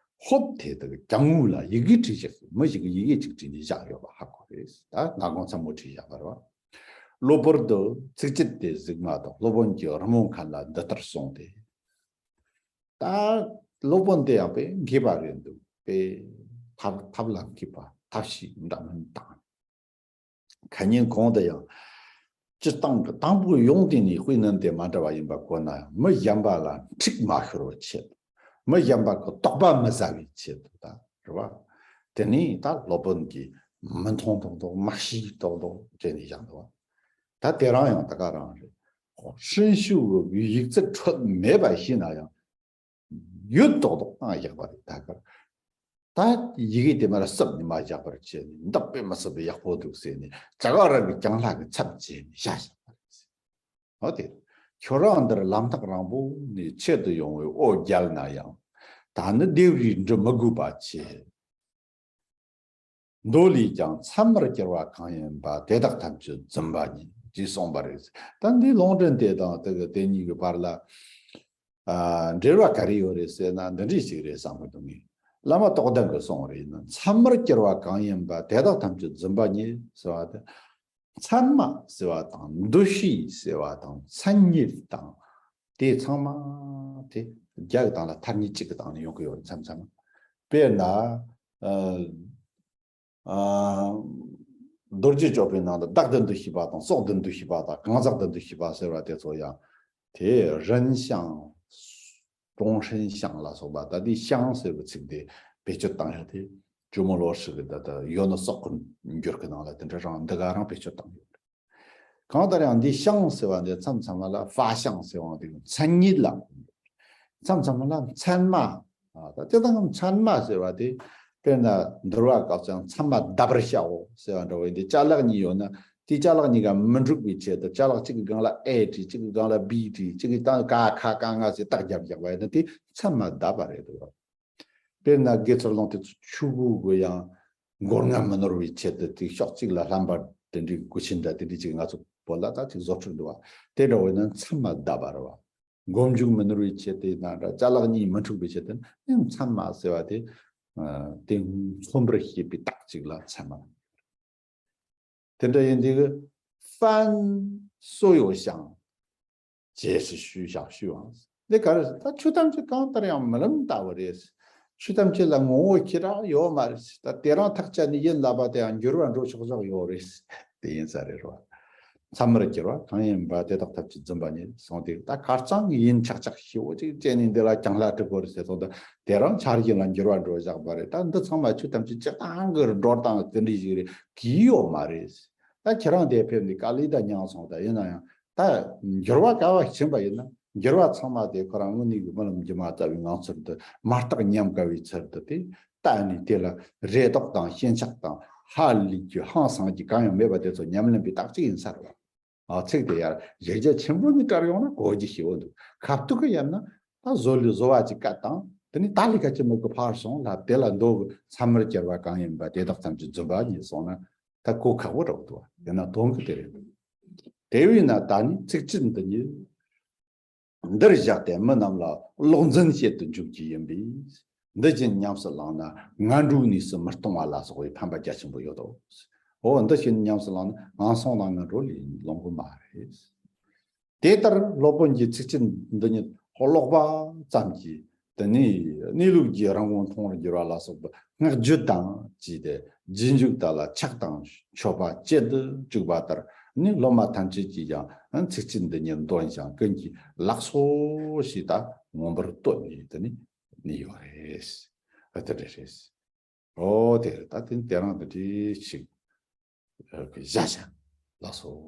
ཧོབ་དེ་དག་གྱང་ངོས་ལ་ཡི་གེ་བྲིས་བཞག་མི་ཞིག་གིས་ཡི་གེ་གཅིག་བྲིས་ནས་བཞག་ཡོད་པ་ཧ་གོ་རེད། ད་སྔ་དགོང་མཚན་མོ་བྲིས་བཞག་པ་རེད་བ། གློ་བུར་དུ་ཚིགས་བཅད་དེ་གཟིགས་མ་ཐག་སློབ་དཔོན་གྱིས་རི་མོ་མཁན་ལ་འདི་ལྟར་གསུངས་ཏེ། ད་སློབ་དཔོན་དེ་ཡང་དཔེ་མཁས་པ་རེད་འདུག་དཔེ་ཐབས་ཐབས་ལ་མཁས་པ། ཐབས་ཤེས་འདྲ་མིན་དང་། ཁ་ཉིན་གོང་དུ་ཡང་སྤྱིར་བཏང་གི་དང་པོ་ཡོང་དུས་ནས་དཔེ་ནི་དེ་མ་འདྲ་བ་ཡིན་པ་གོ་ན་ཡང་། མི་གཞན་པ་ལ་འཁྲིག་མ་ཤོར་བའི་ཆེད་དུ། མི་གཞན་པ་གི་དོགས་པ་མི་ཟ་བའི་ཆེད་དུ། ད་རེད་བ། དེ་ནས་ད་སློབ་དཔོན་གྱིས་མི་མཐོང་མཐོང་མཐོང་མ་ཤེས་མཐོང་མཐོང་བྱས་ནས་བཞག་འདུག་བ། ད་དེ་རང་ཡང་ད་ག་རང་རེད། ཧྲིན་ཤུ་གི་ཡིག་ཚད་འཕྲོད་མེད་པ་ཤེས་ན་ཡང་ཡོད་མདོག་མདོག་བཏང་བཞག་པ་རེད། ད་གར་ད་ཡི་གེ་དེ་མར་བསུབ་ནས་མ་བཞག་པར་བྱས་ནས། འདི་དཔེ་མི་སྲིད་པའི་ཡག་པོ་འདུག་ཟེར་ནས་ཅ་ག་ར་གི་གྱང་ལྷག་གི་ཚབ་བྱས་ནས་བཞག་བཞག་པ་རེད། འོ་དེ། ཁྱོད་རང་འདིར་ལམ་ཐག་རིང་པོ་ནས་ཆེད་དུ་ཡོང་བའི་འོ་བརྒྱལ་ན་ཡང་། ད་ནི་ལྡེབས་རིས་འབྲི་མི་དགོས་པ་བྱས། མདོ་ལས་ཀྱང་ཚད་མར་གྱུར་པ་གང་ཡིན་པ་དེ་དག་ཐམས་ཅད་རྫུན་པ་ཉིད་ཅེས་གསུངས་པ་རེད། ད་འདིའི་ལུང་འདྲེན་དེ་དང་དེ་གི་དེ་གཉིས་ཀྱི་བར་ལ་ཨ་འབྲེལ་བ་ག་རེ་ཡོད་རེད་ཟེར་ན། འདི་འདྲ་ཞིག་རེད་བསམ་གི་འདུག་ངས། བླ་མ་རྟོགས་ལྡན་གྱིས་གསུངས་པ་རེད། ཡིན་ན་ཚད་མར་གྱུར་པ་གང་ཡིན་པ་དེ་དག་ཐམས་ཅད་རྫུན་པ་ཉིད་ཟེར་བ་དེ། ཚད་མ་ཟེར་བ་དང་འདུ་ཤེས་ཟེར་བ་དང་མཚན་ཉིད་དང་། དེ་ཚང་མ་དེ་བརྒྱ་གི་སྟེང་ལ་ཐ་སྙད་གཅིག་གི་སྟེང་ནས་ཡོང་གི་ཡོད་རེད། མཚམས་མཚམས། དཔེར་ན་ཨ་ཨ་རྡོ་རྗེ་གཅོད་པའི་ནང་དུ་བདག་ཏུ་འདུ་ཤེས་པ་དང་སྲོག་ཏུ་འདུ་ཤེས་པ་དང་གང་ཟག་ཏུ་འདུ་ཤེས་པ་ཟེར་བ་དེ་ཚོ་ཡང་དེ་རིན་ཤང་། ཀྲུང་ཧྲན་ཤང་ལ་སོགས་པ། ད་དེ་ཤང་ཟེར་བའི་ཚིག་དེ་བེད་སྤྱོད་བཏང་ཡ་དེ་ཇོ་མོ་ལོ་ཧྲི་གི་ད་ལྟ་ཡོད་ན་སྲོག་གི་འགྱུར་གི་ནང་ལ་དེ་འདྲ་རང་འདི་ག་རང་བེད་སྤྱོད་བཏང་ཡོད་རེད། གང་ལྟར་ཡང་འདི་ཤང་ཟེར་བ་འདི་མཚམས་མཚམས་མ་ལ་ཧྥ་ཤང་ཟེར་བ་འདི་མཚན་ཉིད་ལ། མཚམས་མཚམས་མ་ལ་མཚན་མ། ཨ་ད་དེ་དང་མཚན་མ་ཟེར་བ་དེ། དཔེར་ན་འདུལ་བ་སྐབས་སུ་ཡང་མཚན་མ་བརྡབ་པར་བྱའོ་ཟེར་བ་འདྲ་བོ་ཡིན་ཏེ། ཅ་ལག་གཉིས་ཡོད་ན་དེ་ཅ་ལག་གཉིས་ཀ་མི་འཁྲུག་པའི་ཆེད་དུ་ཅ་ལག་གཅིག་གི་སྒང་ལ་ཨེ་བྲིས། གཅིག་གི་སྒང་ལ་བི་བྲིས། གཅིག་གི་སྟེང་ཀ་ཁ་ག་ང་ཟེར་རྟགས་རྒྱབ་རྒྱག་པ་ཡིན་ན་དེ་མཚན་མ་བརྡབ་པ་རེད་འདུག་དཔེར་ན་དགེ་ཚུལ་སློང་དེ་ཚོ་ཆུ་བོ་གི་ཡང་མགོ་རྔ་མི་ནོར་བའི་ཆེད་དུ་དེ་ཕྱོགས་གཅིག་ལ་རླམ་པ་དེ་འདྲའི་གོས་ཆེན་འདྲ་དེ་འདྲའི་ཅིག་ང་ཚོ་བོད་ལ་ད་ཅིག་བཟོ་འཕྲུལ་འདུག་བ། དེ་འདྲ་བོ་ཡིན་ན་མཚན་མ་བརྡབ་པ་རེད་བ། མགོ་མཇུག་མི་ནོར་བའི་ཆེད་དུ་ཡིན་ན་འདྲ། ཅ་ལག་གཉིས་མི་འཁྲུག་པའི་ཆེད་དུ་ནི་མཚན་མ་ཟེར་བ་དེ། ཨ་དེ་མཚོན་པར་བྱེད་པའི་རྟགས་གཅིག་ལ་མཚན་མ། དེ་འདྲ་ཡིན་དུས་ཀྱི་ཧྥན་སོ་ཡོ་ཤང་ཅེས་སུ་ཞུ་བཞག་ཞུའང་། འདི་ག་རེ་ཟེར། ད་ཆོས་ཐམས་ཅད་གང་ལྟར་ཡང་རྨི་ལམ་ལྟ་བུ་རེད། ཆོས་ཐམས་ཅད་ལ་ངོ་བོ་ཁྱེད་རང་ཡོད་མ་རེད། ད་དེ་རང་ཐག་བཅད་ནས་ཡིན་ལབ་པ་དེ་ཡང་འགྱུར་བ་འགྲོ་ཆོག་ཆོག་ཡོད་རེད། དེ་ཡིན་ས་རེད་རོ། མཚན་མར་གྱུར་པ་གང་ཡིན་པ་དེ་དག་ཐམས་ཅད་བརྫུན་པ་ཉིད་གསུངས་ཏེ། ད་ཁ་རྩང་ཡིན་ཆག་ཆག་ཤི་བོ་ཅིག་བྱས་ནས་འདི་ལ་གྱང་ལ་སྤྲུག་དགོས་རེད་ཟེར་སོང་། ད་དེ་རང་འཆར་ཡིན་ལ་འགྱུར་བ་འགྲོ་བཞག་པ་རེད། ད་འདི་ཚང་མ་ཆོས་ཐམས་ཅད་སྤྱིར་བཏང་གི་སྒྲོ་བཏགས་དེ་འདྲ་ཞིག་རེད། གི་ཡོད་མ་རེད། ད་ཁྱེད་རང་དེ་ཕེབས་ནས་དཀའ་ལས་ད་མྱངས་སོང་། ད་ཡིན་ན་ཡང་ད་འགྱུར་བ་ག་བ་ཕྱིན་པ་ཡིན་ན། འགྱུར་བ་ཚང་མ་དེ་ཁོ་རང་དངོས་གནས་ཀྱི་རྨི་ལམ་སྒྱུ་མ་ལྟ་བུའི་ངང་ཚུལ་དུ། མ་བརྟགས་ཉམས་དགའ་བའི་ཚུལ་དུ་དེ་ལྟ་ནས། དེ་ལ་རེ་དོགས་དང་ཞེན་ཆགས་དང་ཧ་ལས་རྒྱུ་ཧང་སངས་རྒྱུ་གང་ཡང་མེད་པ་དེ་ཚོ་ཉམས་ལེན་པའི་རྟགས་གཅིག་ཡིན་ས་རེད་བ། ཨ། ཚིག་དེ་ཡར་གཞལ་བྱ་ཆེན་པོ་ནས་བཀྲལ་ཡོང་ན་གོ་རྒྱུ་ཞེ་པོ་འདུག། ཁ་ཐུག་གི་ཡར་ན་ད་བཟོ་ལས་བཟོ་བ་ཅིག་བཀལ་དང་། དེ་ནས་ད་ལས་ཀ་ཅི་མི་དགོས་ཕར་སོང་ལ། དེ་ལ་མདོ་གི་མཚན་མར་གྱུར་པ་གང་ཡིན་པ་དེ་དག་ཐམས་ཅད་བརྫུན་པ་ཉིད་གསུངས་ན་ད་གོ་ཁག་པོ་རེད་འདུག་བ། ཡིན་ན་དོན་གྱི་དེ་རེད་འདུག། དེ་བས་ན་ད་ནི་ཚིགས་བཅད་འདི་ཉིད་འདིར་བཞག་སྟེ་མི་རྣམས་ལ་ཀློག་འཛིན་བྱེད་དུ་འཇུག་རྒྱུ་ཡིན་པས། འདི་བཞིན་ཉམས་སུ་བླངས་ན་ངན་འགྲོའི་གནས་སུ་མི་ལྟུང་བ་ལ་སོགས་པའི་ཕན་པ་རྒྱ་ཆེན་པོ་ཡོད་དོ། འོ། འདི་བཞིན་ཉམས་སུ་བླངས་ན་ངན་སོང་དང་ངན་འགྲོ་ལས་ལོག་གི་མ་རེད། དེ་ལྟར་སློབ་དཔོན་གྱིས་ཚིགས་བཅད་འདི་ཉིད་ཀློག་པ་ཙམ་གྱིས་དེ་ནས་གནས་ལུགས་ཀྱི་རང་ངོ་མཐོང་བར་འགྱུར་བ་ལ་སོགས་པའི་བསྔགས་བརྗོད་དང་བཅས་ཏེ་རྗེས་འཇུག་དག་ལ་ཕྱག་དང་མཆོད་པ་བྱེད་དུ་བཅུག་པ་ལྟར་ནི། སློབ་མ་ཐམས་ཅད་ཀྱིས་ཀྱང་ཚིགས་བཅད་འདི་ཉིད་འདོན་ཞིང་ཀུན་གྱིས་ལགས་སོ་ཞེས་ད་མངོན་པར་བསྟོད་ནས་དེ་ནས་ནི་ཡོད་རེད། ཨ། དེ་འདྲ་རེད། ཨོ། དེ་རེད། ད་དེ་དེ་རང་དེ་འདྲ་ཞིག་བཞག་བཞག་ལགས་སོ།